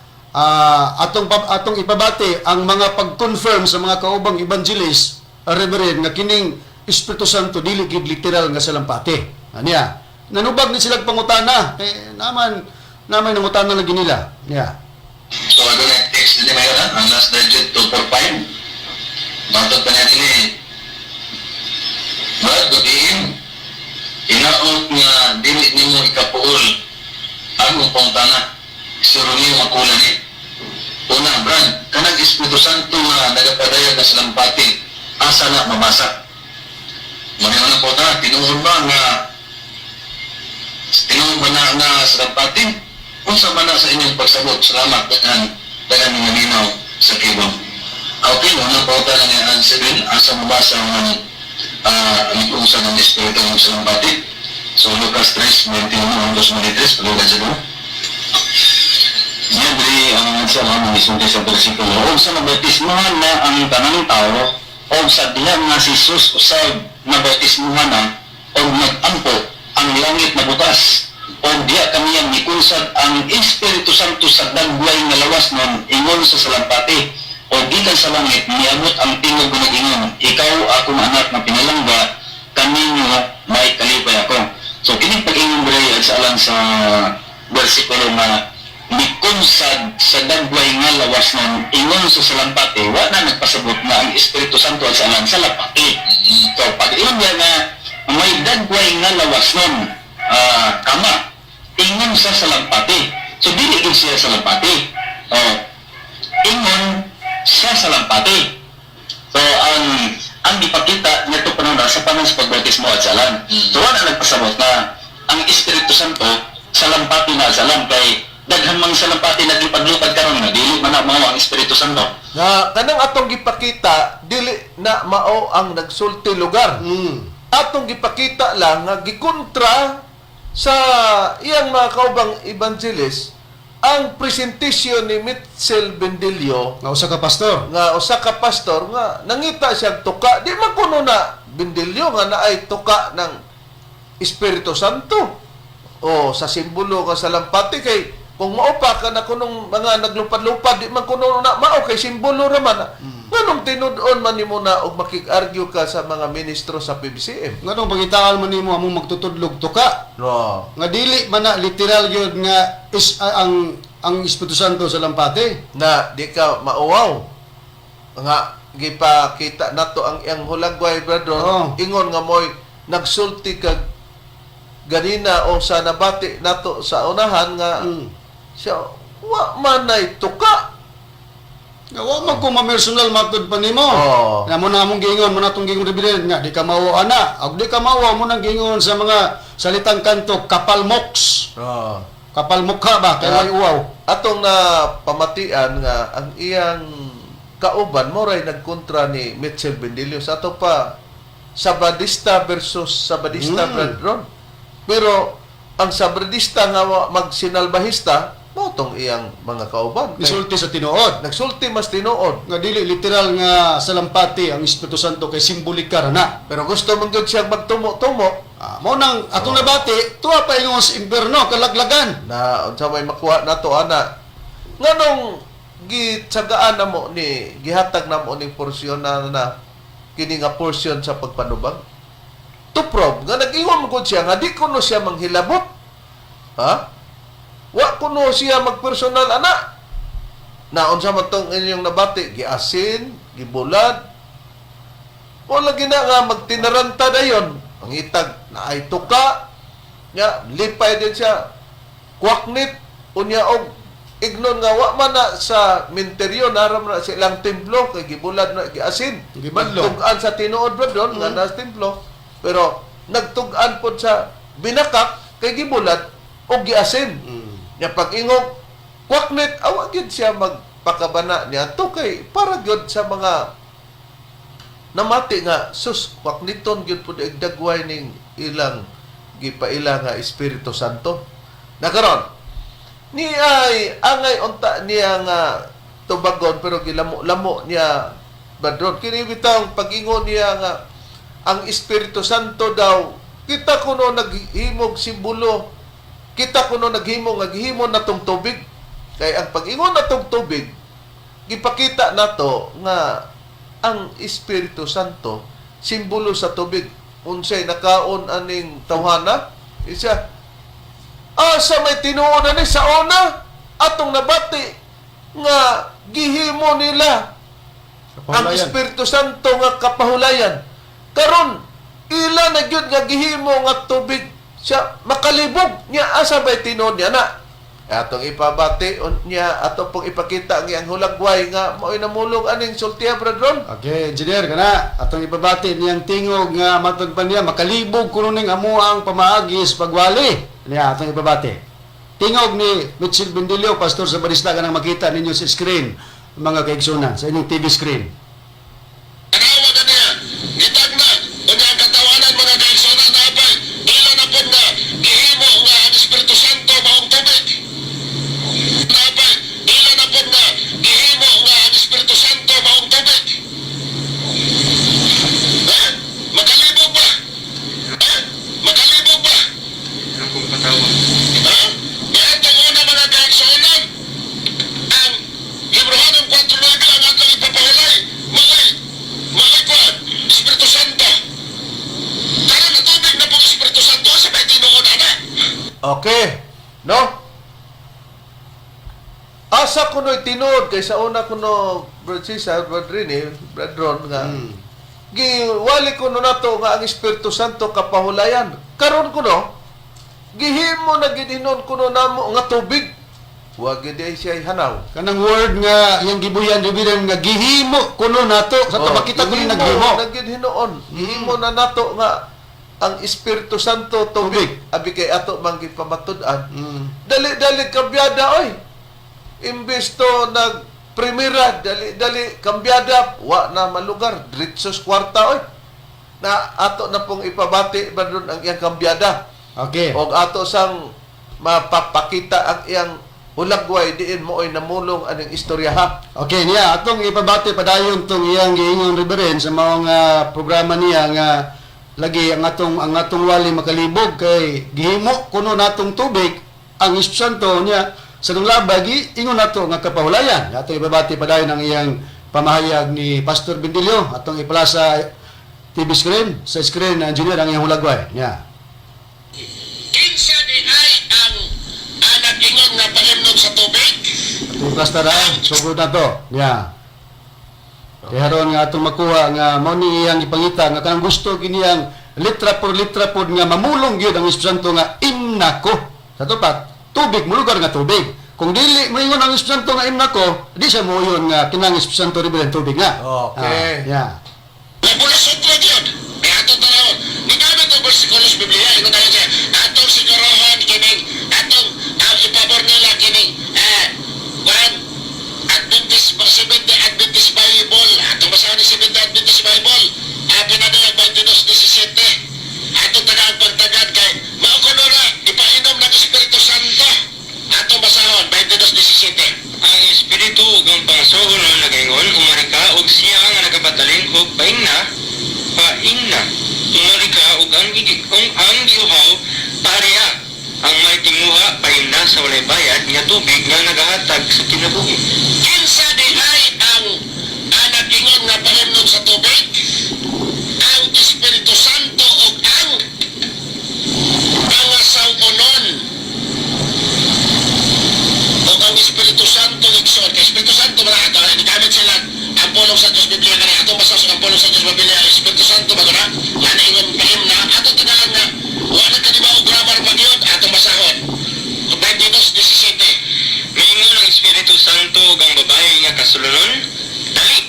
atong ipabati ang mga pag-confirm sa mga kaubang evangelist, reverend, nga kining Espiritu Santo dili gid literal nga salampati. Aniya. Nanubag ni sila pangutana. Eh, naman naman nangutana lagi nila. Niya. So ano na text din mayon ha? Ang last digit 245. Matod pa niya din eh. Brad, good evening. Hinaot nga dili nimo ikapuol ang pangutana. Si Romeo Macula ni. Una, Brad, kanang Espiritu Santo nga nagapadayag na salampati, asa na mabasa? Muna na po ta, tinuod ba na nga salampati? Unsa man na sa inyong pagsabot? Salamat, daghan, daghan nga minaw sa kibong. Okay, unang pauta na niya ang 7, asa mabasa ang ang ng Espiritu ng salampati. So, Lucas 3, 21 hanggang 23, palugan sa doon. Siyempre, ang sa mga misunti sa bersikulo, og sa nabautismuhan na ang tanang tao, o sa diha nga si Jesus usab nabautismuhan na, og nag-ampo ang langit na bukas, o diha kaniyang mikunsad ang Espiritu Santo sa dagway nga lawas nun, ingon sa salampati, o gikan sa langit, niabot ang tingog nga nag-ingon, "Ikaw akong anak na pinalangga, kaninyo may kalipay ako." So, kining pag-ingon diri at sa alang sa bersikulo nga mikunsad sa dagway nga lawas nun ingon sa salampati, wa na nagpasabot na ang Espiritu Santo at sa alang sa lampati. So pag ingon niya nga may dagway nga lawas nun, kama ingon sa salampati, so dili gid siya salampati. Oh, ingon siya salampati. So ang ipakita nito panahon sa panahon sa pagbautismo at salan. So wala nagpasabot na ang Espiritu Santo sa lampati na salan kay Daghan mang salampati naglupad-lupad karon nga dili man na mao ang Espiritu Santo. Na kanang atong gipakita dili na mao ang nagsulti lugar. Atong gipakita lang nga gikontra sa iyang mga kaubang evangelist ang presentasyon ni Mitchell Bendillo Nga usa ka pastor. Nga usa ka pastor nga nangita siyang tuka. Di man kuno na Bendillo nga naay tuka ng Espiritu Santo o sa simbolo nga salampati, kay kung mao pa ka na kunong mga naglupad-lupad, di man kuno na mao kay simbolo ra man. Nganong tinud-on man nimo na og makig-argue ka sa mga ministro sa PBCM? Nganong pangitaan man nimo among magtutudlog tuka? No. Nga dili man na literal gyud nga is ang Espiritu Santo sa lampati. Na di ka mauwaw nga gipakita nato ang iyang hulagway, brother. Ingon nga moy nagsulti kag ganina o sa nabati nato sa unahan nga siya wa man nay tuka. Nga wa man ko ma-personal matud pa nimo. Na mo na among giingon, mo na tong giingon Reverend, nga di ka mao ana. Og di ka mao mo nang giingon sa mga salitang kanto kapalmox. Kapal mukha ba kay way uwaw. Atong na pamatian nga ang iyang kauban mo ray nagkontra ni Mitchell Bendillo sa ato pa, Sabadista versus Sabadista, brethren. Pero ang Sabadista nga magsinalbahista mo tong iyang mga kauban. Kay Misulti sa tinuod. Nagsulti mas tinuod. Nga dili literal nga salampati ang Espiritu Santo kay simbolika ra na. Pero gusto man gyud siyang magtumo-tumo. Ah, mo nang atong nabati tuwa pa ingon sa impierno kalaglagan. Na unsa may makuha nato ana, nganong gitsagaan na mo ni gihatag na mo ning porsyon na na kini nga portion sa pagpanubag to prove nga nag-ingon gud siya nga di kuno siya manghilabot, ha, wa kuno siya magpersonal ana. Na unsa man tong inyong nabati, giasin, gibulad, wala gina nga magtinaranta dayon pangitag na ay tuka nga lipay din siya kwaknit. Unya og ignon nga wa man na sa minteryo, naram na sa ilang templo kay gibulad na, giasin. Gibadlo. Nagtug-an sa tinuod ba doon nga nasa templo, pero nagtug-an pod sa binakak kay gibulad og giasin. Nya pag-ingog kwaknit, awa gyud siya magpakabana niya to kay para gyud sa mga namati nga sus, kwakniton gyud pud dagway ning ilang gipaila nga Espiritu Santo. Na karon ni ay angay unta niya nga tubagon, pero gilamo-lamo niya badron kini bitang pag-ingon niya nga ang Espiritu Santo daw kita kuno naghimog simbolo, kita kuno naghimo nga gihimo natong tubig, kay ang pag-ingon natong tubig gipakita nato nga ang Espiritu Santo simbolo sa tubig. Unsay nakaon aning tawhana isa, asa may tinuod ani? Sa una atong nabati nga gihimo nila ang Kapahulayan. Espiritu Santo nga kapahulayan. Karon ila na gyud nga gihimo nga tubig siya makalibog niya. Asa bay tinuod niya na? Atong ipabati niya, ato pong ipakita ang iyang hulagway nga mao'y namulong aning sultiya, brethren. Okay, engineer kana atong ibabati niyang tingog nga matod pa niya makalibog kuno ning amo ang pamaagi sa pagwali. Niya atong ibabati. Tingog ni Mitchell Bendillo, pastor sa Barista, kanang makita ninyo sa screen mga kaigsunan sa inyong TV screen. Tanawa na niya, gitagna, unya ang katawanan mga kaigsunan apay, ila na po nga, gihimo nga ang Espiritu Santo maong tubig. Apay, ila na po nga, gihimo nga ang Espiritu Santo maong tubig. Ha? Makalibog ba? Ha? Makalibog ba? Ha? Niadtong una mga kaigsunan, ang Hebreohanon 4.9 ang atong ipapahulay, maoy kuan, Espiritu Santo. Karon na tubig na pong Espiritu Santo, sa may tinuod ana. Okay. No? Asa kuno'y tinuod kay sa una kuno, Brad Cesar, Brad Rini, Brad Ron nga giwali kuno nato nga ang Espiritu Santo kapahulayan. Karon kuno gihimo na gid hinon kuno namo nga tubig. Wa gid ay siya hanaw. Kanang word nga iyang gibuyan reverend nga gihimo kuno nato sa Oh, oh, kita kuno gihimo naghimo. na gid hinuon. Gihimo na nato nga Ang Espiritu Santo tubig, abi kay ato man gipamatud-an. Dali-dali kambyada oy. Imbes to nag primera, dali-dali kambyada, wa na malugar, diretso sa kwarta oy. Na ato na pong ipabati ba dun ang iyang kambyada. Og ato sang mapapakita ang iyang hulagway diin mo oy namulong aning istorya ha. Okay niya atong ipabati padayon tong iyang giingon, Reverend, sa maong programa niya nga lagi ang atong wali makalibog kay gihimo kuno natong tubig ang Espiritu Santo niya sa nung labay ingon nato nga kapahulayan. Atong ipabati padayon ang iyang pamahayag ni Pastor Bendilio. Atong ipala sa TV screen, sa screen, engineer, ang iyang hulagway niya. Kinsa di ay ang nag-ingon nga paimnon sa tubig? Atong plastara, sugod na to. Yeah. Kaya ron nga atong makuha nga mao ni iyang ipangita nga kanang gusto kiniyang litra por litra pod nga mamulong gyud ang Espiritu Santo nga imnako. Sa tupat, tubig mulugar nga tubig. Kung dili moingon ang Espiritu Santo nga imnako, di siya moyon nga kinang Espiritu Santo rin tubig nga. Okay. Ah, yeah. Nabulasot mo yun. Kaya atong tanawon. Nigamit ang bersikulo sa Biblia. Ingon tayo siya. Atong sigurohan kining, atong ang ipabor nila kining, one, Adventist, Seventh Adventist Bible. Atong basahan ni Seventh Adventist Bible. Pinadayag 22:17. Atong tagaan pagtagad kay mao kuno na ipainom ng Espiritu Santo. Atong basahon 22:17. Ang Espiritu ug ang pangasohonon nagaingon, "Umari ka," ug siya nga nagapatalinghog, paingna, paingna, "Umari ka," ug ang giuhaw, paharia. Ang may tinguha, paimna sa walay bayad nga tubig nga nagahatag sa kinabuhi. Kinsa di ay ang nag-ingon nga paimnon sa tubig? Ang Espiritu Santo ug ang pangasaw-onon. Ug ang Espiritu Santo, igsoon. Kay Espiritu Santo man ato, gigamit sila ang pulong sa Diyos Biblia kani atong basa sa ang pulong sa Diyos Biblia, Espiritu Santo ba na? Nga naingon paimna, atong tagaan nga wa na kadiba og grammar pa gyud, atong basahon. 22:17. Miingon ang Espiritu Santo ug ang babae nga kasulunon, "Dali!"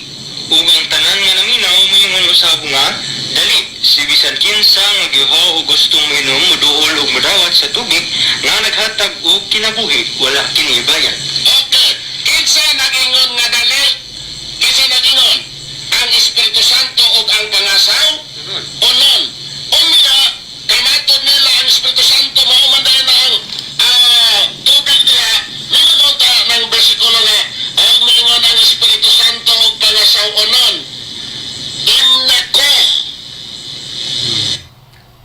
Ug ang tanan nga naminaw moingon usab nga, "Dali!" Si bisan kinsa nga giuhaw ug gustong moinom moduol ug modawat sa tubig nga naghatag og kinabuhi, wala kini bayad. Okay. Kinsa nag-ingon nga dali? Kinsa nag-ingon? Ang Espiritu Santo ug ang pangasaw? Onon. Unya, kay matod nila ang Espiritu Santo mao man dahil na ang tubig diha. Ningon ta ng bersikulo nga og mingon ang Espiritu Santo ug pangasaw onon. Imnako.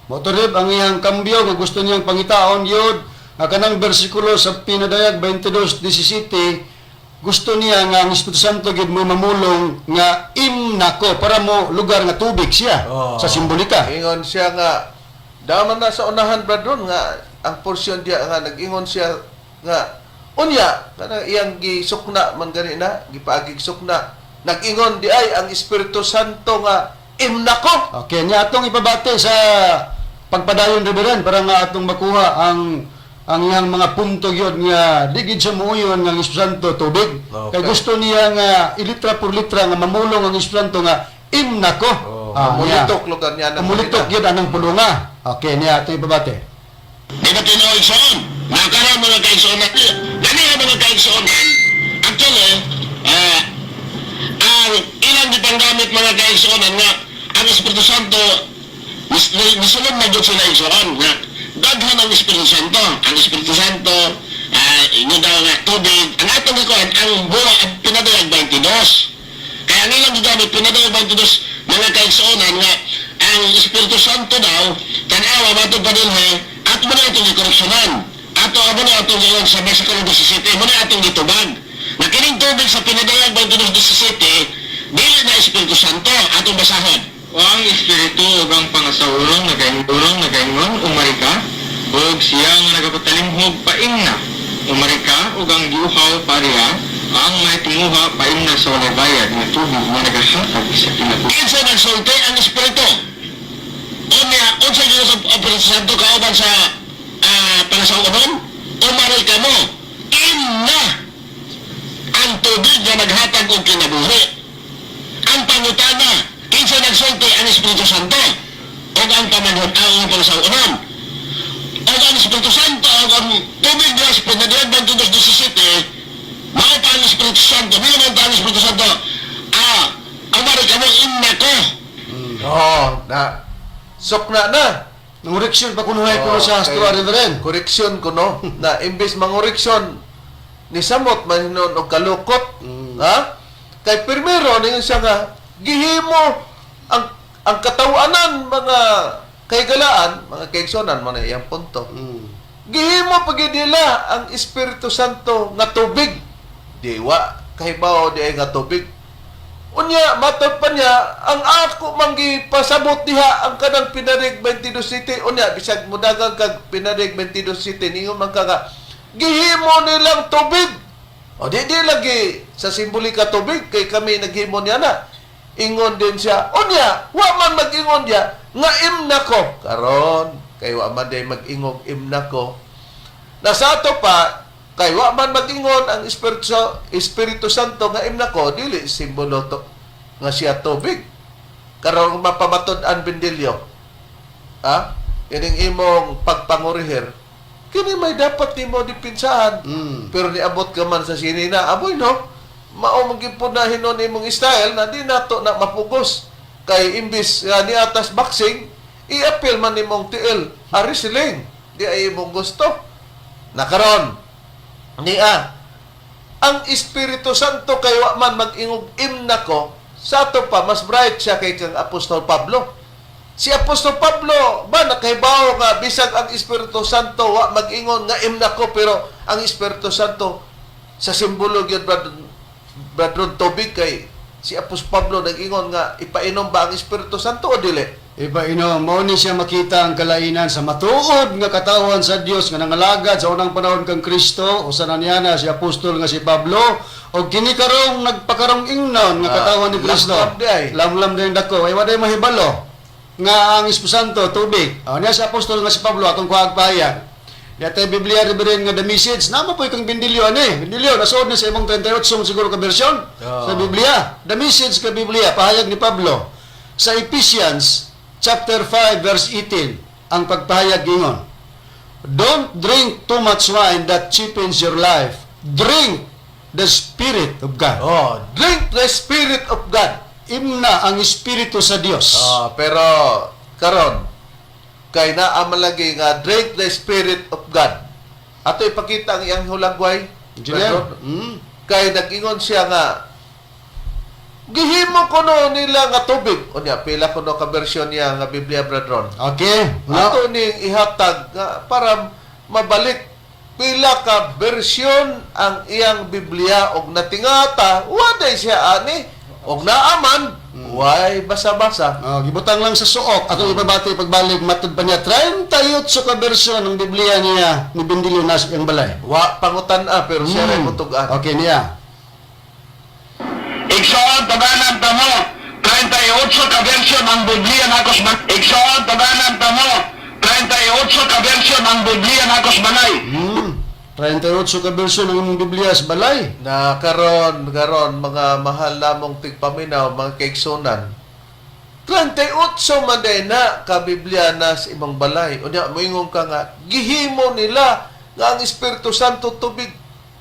Mao to, Reb, ang iyang kambyo nga gusto niyang pangitaon yun nga kanang bersikulo sa Pinadayag 22:17, gusto niya nga ang Espiritu Santo gid mo mamulong nga imnako para mo lugar nga tubig siya sa simbolika. Ingon siya nga daman na sa unahan bradron nga ang porsyon diya nga nag-ingon siya nga unya kanang iyang gisukna man gani na gipaagig sukna, nag-ingon di ay ang Espiritu Santo nga imnako. Okay, niya atong ipabati sa pagpadayon, Reverend, para nga atong makuha ang iyang mga punto gyud nga di gid siya muuyon nga ang Espiritu Santo tubig. Kay gusto niya nga ilitra por litra nga mamulong ang Espiritu Santo nga imnako. Oh, Ah, niya. mamulitok lugar niya ng Mamulitok gyud anang pulunga. Okay, niya atong ipabati. Di ba tinuod, igsoon? Nakaroon mga kaigsoon na. Gani nga mga kaigsoon. Actually, ang ilang gipanggamit mga kaigsoon nga ang Espiritu Santo nisulod na gyud sila, igsoon, nga daghan ang Espiritu Santo. Ang Espiritu Santo, ingon daw nga tubig. Ang atong gikuan, ang buwa at Pinadayag 22. Kaya ang ilang gigamit, Pinadayag 22, mga kaigsuonan, nga ang Espiritu Santo daw, tanawa matod pa dinhi, at mo na itong gikoreksyonan. Ato amo na atong giingon sa versikulo 17, mo na atong gitubag. Na kining tubig sa Pinadayag 22:17, dili na Espiritu Santo, atong basahon. O ang Espiritu ug ang pangasaw-onon nagaingon, "Umari ka," ug siya nga nagapatalimhog, paingna, "Umari ka," ug ang giuhaw, paharia. Ang may tinguha, paimna sa walay bayad nga tubig nga nagahatag sa kinabuhi. Kinsa nagsulti? Ang Espiritu. Unya, unsa gyud sa Espiritu Santo kauban sa pangasaw-onon? "Umari ka mo." Imna ang tubig nga naghatag og kinabuhi. Ang pangutana, kinsa nagsulti? Ang Espiritu Santo. O Ug ang pamanhod ang pangsaw-unan. Ug ang Espiritu Santo, ug ang tubig diha sa Pinadihag 22:17, mao pa ang Espiritu Santo. Dili man pa ang Espiritu Santo. Ah, ang bari kamo imna ko. Oh, na sukna na. Nangoreksyon pa kunuhay kuno sa Oh, Astua, Reverend. Koreksyon ko no na imbes mangoreksyon ni samot man hinon og kalukot. Ha? Kay primero ningon siya nga gihimo ang katawanan, mga kaigalaan, mga kaigsonan, mo na iyang punto. Gihimo pagid nila ang Espiritu Santo nga tubig. Di wa kahibaw di ay nga tubig. Unya, matod pa niya, ang ako manggipasabot diha ang kanang Pinarig 22 City. Unya, bisag mudagang kag Pinarig 22 City, ningon man ka nga, gihimo nilang tubig. O di lagi sa simbolika tubig, kay kami naghimo niya na. Ingon din siya, unya, wa man mag-ingon niya, nga imna ko. Karon, kay wa man day mag-ingog imna ko. Nasa ato pa, kay wa man mag-ingon ang Espiritu Santo nga imna ko, dili simbolo to nga siya tubig. Karon mapamatud-an, Bendilyo. Ha? Ining imong pagpangurihir, kini may dapat nimo dipinsahan. Pero niabot ka man sa sinina, aboy no, mao man gyud na hinon imong style na di nato na mapugos. Kay imbis nga niatas boxing, i-appeal man nimong tiil, a wrestling. Di ay imong gusto. Nakaron, niya, ang Espiritu Santo kay wa man mag-ingog imna ko, sa ato pa, mas bright siya kay kang Apostol Pablo. Si Apostol Pablo, ba nakahibaw nga bisag ang Espiritu Santo wa mag-ingon nga imna ko, pero ang Espiritu Santo sa simbolo gyud, brother tubig, kay si Apostol Pablo nag-ingon nga ipainom ba ang Espiritu Santo o dili? Iba ino, mao ni siya makita ang kalainan sa matuod nga katawan sa Dios nga nangalagad sa unang panahon kang Kristo o sa nanyana si apostol nga si Pablo o kini karong nagpakarong ingnon nga katawan ni Kristo. Lamlam di ay. Lamlam din dako. Ay waday mahibalo nga ang Espiritu Santo tubig. O, niya si apostol nga si Pablo atong kuhag pahayag. Yata Biblia Reverend nga the message. Nama po ikang Bendilyo ani. Bendilyo nasuod ni sa imong 38 siguro ka bersyon sa Biblia. The message ka Biblia pahayag ni Pablo sa Ephesians chapter 5 verse 18 ang pagpahayag gingon. Don't drink too much wine that cheapens your life. Drink the Spirit of God. Oh, drink the Spirit of God. Imna ang Espiritu sa Dios. Ah, pero karon kay naa man lagi nga drink the Spirit of God. Ato ipakita ang iyang hulagway. Engineer? Brother. Kay nag-ingon siya nga gihimo kuno nila nga tubig. Unya, pila kuno ka bersyon niya nga Biblia, Brethren? Okay. No. Ato ning ihatag nga para mabalik pila ka bersyon ang iyang Biblia og natingata waday siya ani og naaman way basa-basa. Oh, gibutang lang sa suok atong ipabati pagbalik matud pa niya 38 ka bersyon ng Biblia niya ni Bendilio nas iyang balay. Wa pangutan-a pero siya ray mutugan. Okay niya. Igsoon, taganan ta mo. 38 ka version ang Biblia nako sa Igsoon, taganan ta mo. 38 ka version ang Biblia nako sa balay. 38 ka bersyon ng imong Biblia sa balay. Na karon karon, mga mahal namong tigpaminaw, mga kaigsunan, 38 man day na ka Biblia na sa imong balay, unya moingon ka nga gihimo nila nga ang Espiritu Santo tubig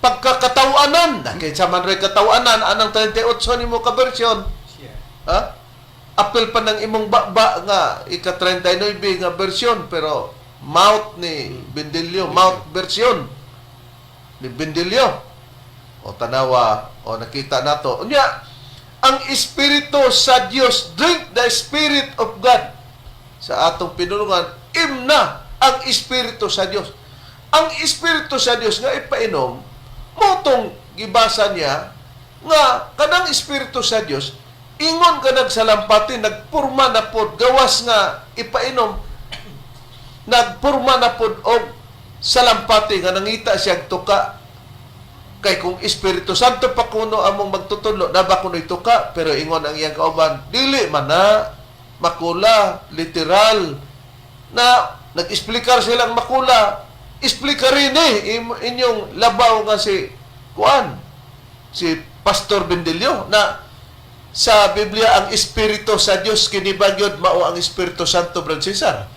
pagkakatawanan na kay sa man ray katawanan anang 38 nimo ka bersyon, ha, apil pa ng imong baba nga ika 39 nga bersyon, pero mouth ni Bendilio, mouth version ni Bendilio. O tanawa, o nakita nato. Unya, ang Espiritu sa Dios, drink the Spirit of God. Sa atong pinulungan, imna ang Espiritu sa Dios. Ang Espiritu sa Dios nga ipainom, motong gibasa niya nga kanang Espiritu sa Dios ingon ka nagsalampati, nagpurma na pod gawas nga ipainom, nagpurma na pod og salampati nga nangita siya tuka. Kay kung Espiritu Santo pa kuno among magtutudlo, naba kuno'y tuka, pero ingon ang iyang kauban, dili man na makula literal na nag-explikar silang makula, explika rin eh inyong labaw nga si kuan, si Pastor Bendilio na. Sa Biblia ang Espiritu sa Dios, kini ba gyud mao ang Espiritu Santo, Brad Cesar?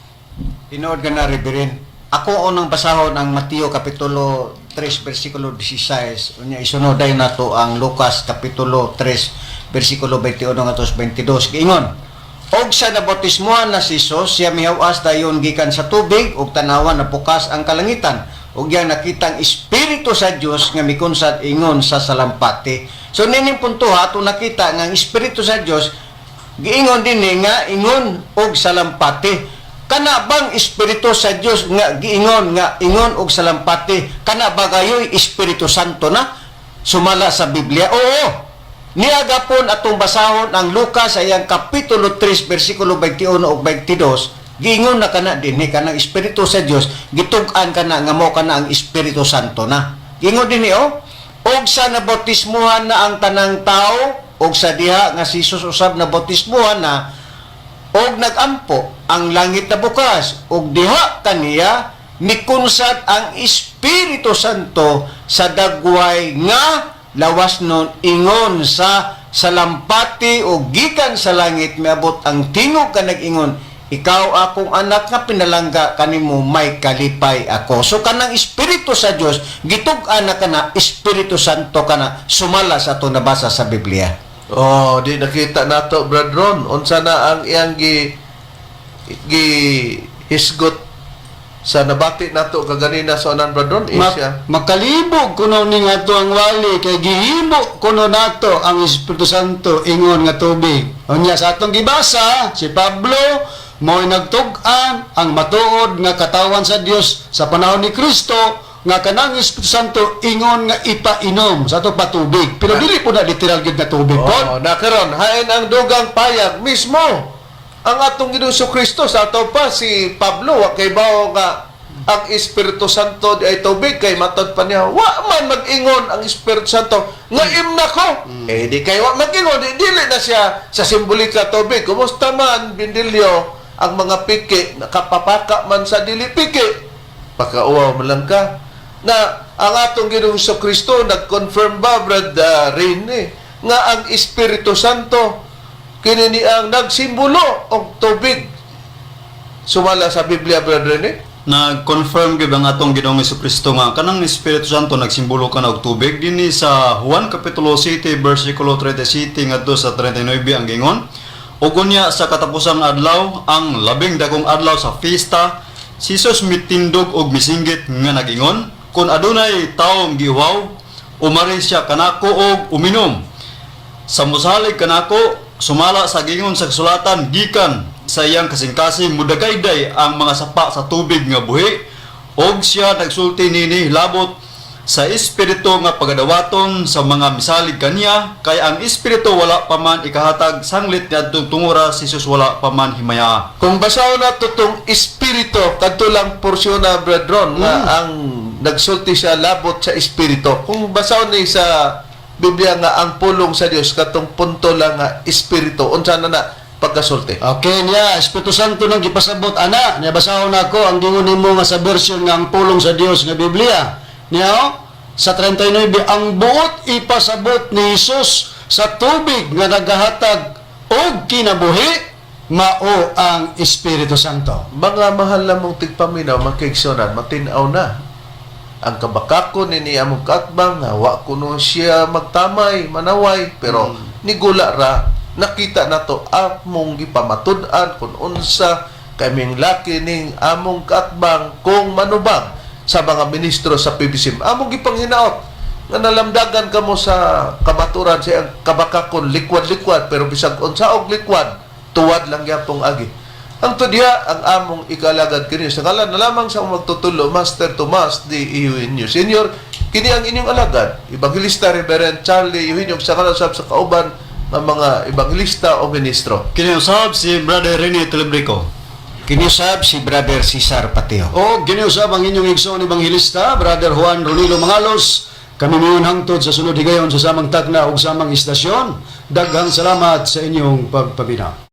Tinuod ka na, Reverend. Ako unang basahon ang Mateo Kapitulo 3 versikulo 16. Unya isunod dayon nato ang Lucas Kapitulo 3 versikulo 21 ngadto sa 22. Giingon, og sa nabautismuhan na si Jesus, siya mihawas dayon gikan sa tubig ug tanawan napukas ang kalangitan ug iyang nakitang espiritu sa Dios nga mikunsad ingon sa salampati. So nining punto ato nakita nga ang espiritu sa Dios giingon dinhi nga ingon og salampati. Kana bang espiritu sa Dios nga giingon nga ingon og salampati, kana ba gayoy Espiritu Santo na sumala sa Biblia? Oo. Niya gapon atong basahon ang Lucas ayang kapitulo 3 versikulo 21 ug 22, giingon na kana dinhi kanang espiritu sa Dios gitug-an kana nga mao kana ang Espiritu Santo na. Giingon dinhi oh, og sa nabautismuhan na ang tanang tao og sa diha nga si Jesus usab nabautismuhan na og nagampo, ang langit na bukas og diha kaniya mikunsad ang Espiritu Santo sa dagway nga lawas nun ingon sa salampati, o gikan sa langit miabot ang tingog ka nag-ingon, "Ikaw akong anak nga pinalangga, kanimo may kalipay ako." So kanang espiritu sa Dios gitug-an na kana Espiritu Santo kana sumala sa ato nabasa sa Biblia. Oh, di nakita nato, Brad Ron, unsa na ang iyang gi gi hisgot sa nabati nato kaganina sa unan, Brad Ron, is siya. Makalibog kuno ni nga ato ang wali kay gihimo kuno nato ang Espiritu Santo ingon nga tubig. Unya sa atong gibasa, si Pablo mo'y nagtug-an ang matuod nga katawan sa Dios sa panahon ni Kristo nga kanang Espiritu Santo ingon nga ipainom sa ato patubig. Pero dili po na literal gyud nga tubig po. Oh, na karon hain ang dugang payag mismo ang atong Ginoong Kristo sa ato pa si Pablo wa kay bawo nga ang Espiritu Santo di ay tubig, kay matod pa niya wa man mag-ingon ang Espiritu Santo nga imna ko. Eh di kay wa mag-ingon, di dili na siya sa simbolika tubig. Kumusta man bindilyo ang mga piki, nakapapaka man sa dili piki, pakauwaw man lang ka na ang atong Ginoong Kristo nag-confirm ba, Brad Rene, nga ang Espiritu Santo kini ni ang nagsimbolo og tubig sumala sa Biblia, Brad Rene? Nag-confirm gyud ang atong Ginoong Kristo nga kanang Espiritu Santo nagsimbolo kana og tubig dinhi sa Juan kapitulo 7 bersikulo 37 ngadto sa 39. Ang gingon, "Ug unya sa katapusang adlaw, ang labing dakong adlaw sa fiesta, si Jesus mitindog og misinggit nga nagingon, 'Kon adunay taong giuhaw, umari siya kanako og uminom. Sa musalig kanako, sumala sa gingon sa kasulatan, gikan sa iyang kasing-kasing mudagayday ang mga sapa sa tubig nga buhi.' Og siya nagsulti nini labot sa Espiritu nga pagadawaton sa mga misalig kaniya, kay ang Espiritu wala pa man ikahatag sanglit niadtong tungura si Jesus wala pa man himaya." Kung basahon nato tong espiritu, kadto lang porsyon na, Brad Ron, nga ang nagsulti siya labot sa espiritu. Kung basahon ni sa Biblia nga ang pulong sa Dios, katong punto lang nga espiritu, unsa na na pagkasulti? Okay niya, Espiritu Santo nang gipasabot ana. Niya basahon nako ang gingon nimo nga sa version nga ang pulong sa Dios nga Biblia. Niya oh, sa 39, ang buot ipasabot ni Jesus sa tubig nga nagahatag og kinabuhi mao ang Espiritu Santo. Mga mahal na mong tigpaminaw, makiigsunan, matinaw na ang kabakako ni ni among kaatbang nga wa kuno siya magtamay manaway, pero nigula ra nakita nato among gipamatud-an kung unsa kaming laki ning among kaatbang kung manubag sa mga ministro sa PBCM. Among gipanghinaot nga nalamdagan kamo sa kamaturan sa iyang kabakakon likwad-likwad, pero bisag unsa og likwad, tuwad lang gyapong agi. Ang tudya ang among ikalagad kini sa ngalan na lamang sa magtutulo, Master Tomas D. Eugenio Senior. Kini ang inyong alagad, Evangelista Reverend Charlie Eugenio, sa ngalan sab sa kauban ng mga evangelista o ministro. Kini usab si Brother Rene Telebrico. Kiniusab si Brother Cesar Pateo. O giniusab ang inyong igsoon ebanghelista, Brother Juan Ronilo Mangalos. Kami ngayon hangtod sa sunod higayon sa samang takna ug samang istasyon. Daghang salamat sa inyong pagpaminaw.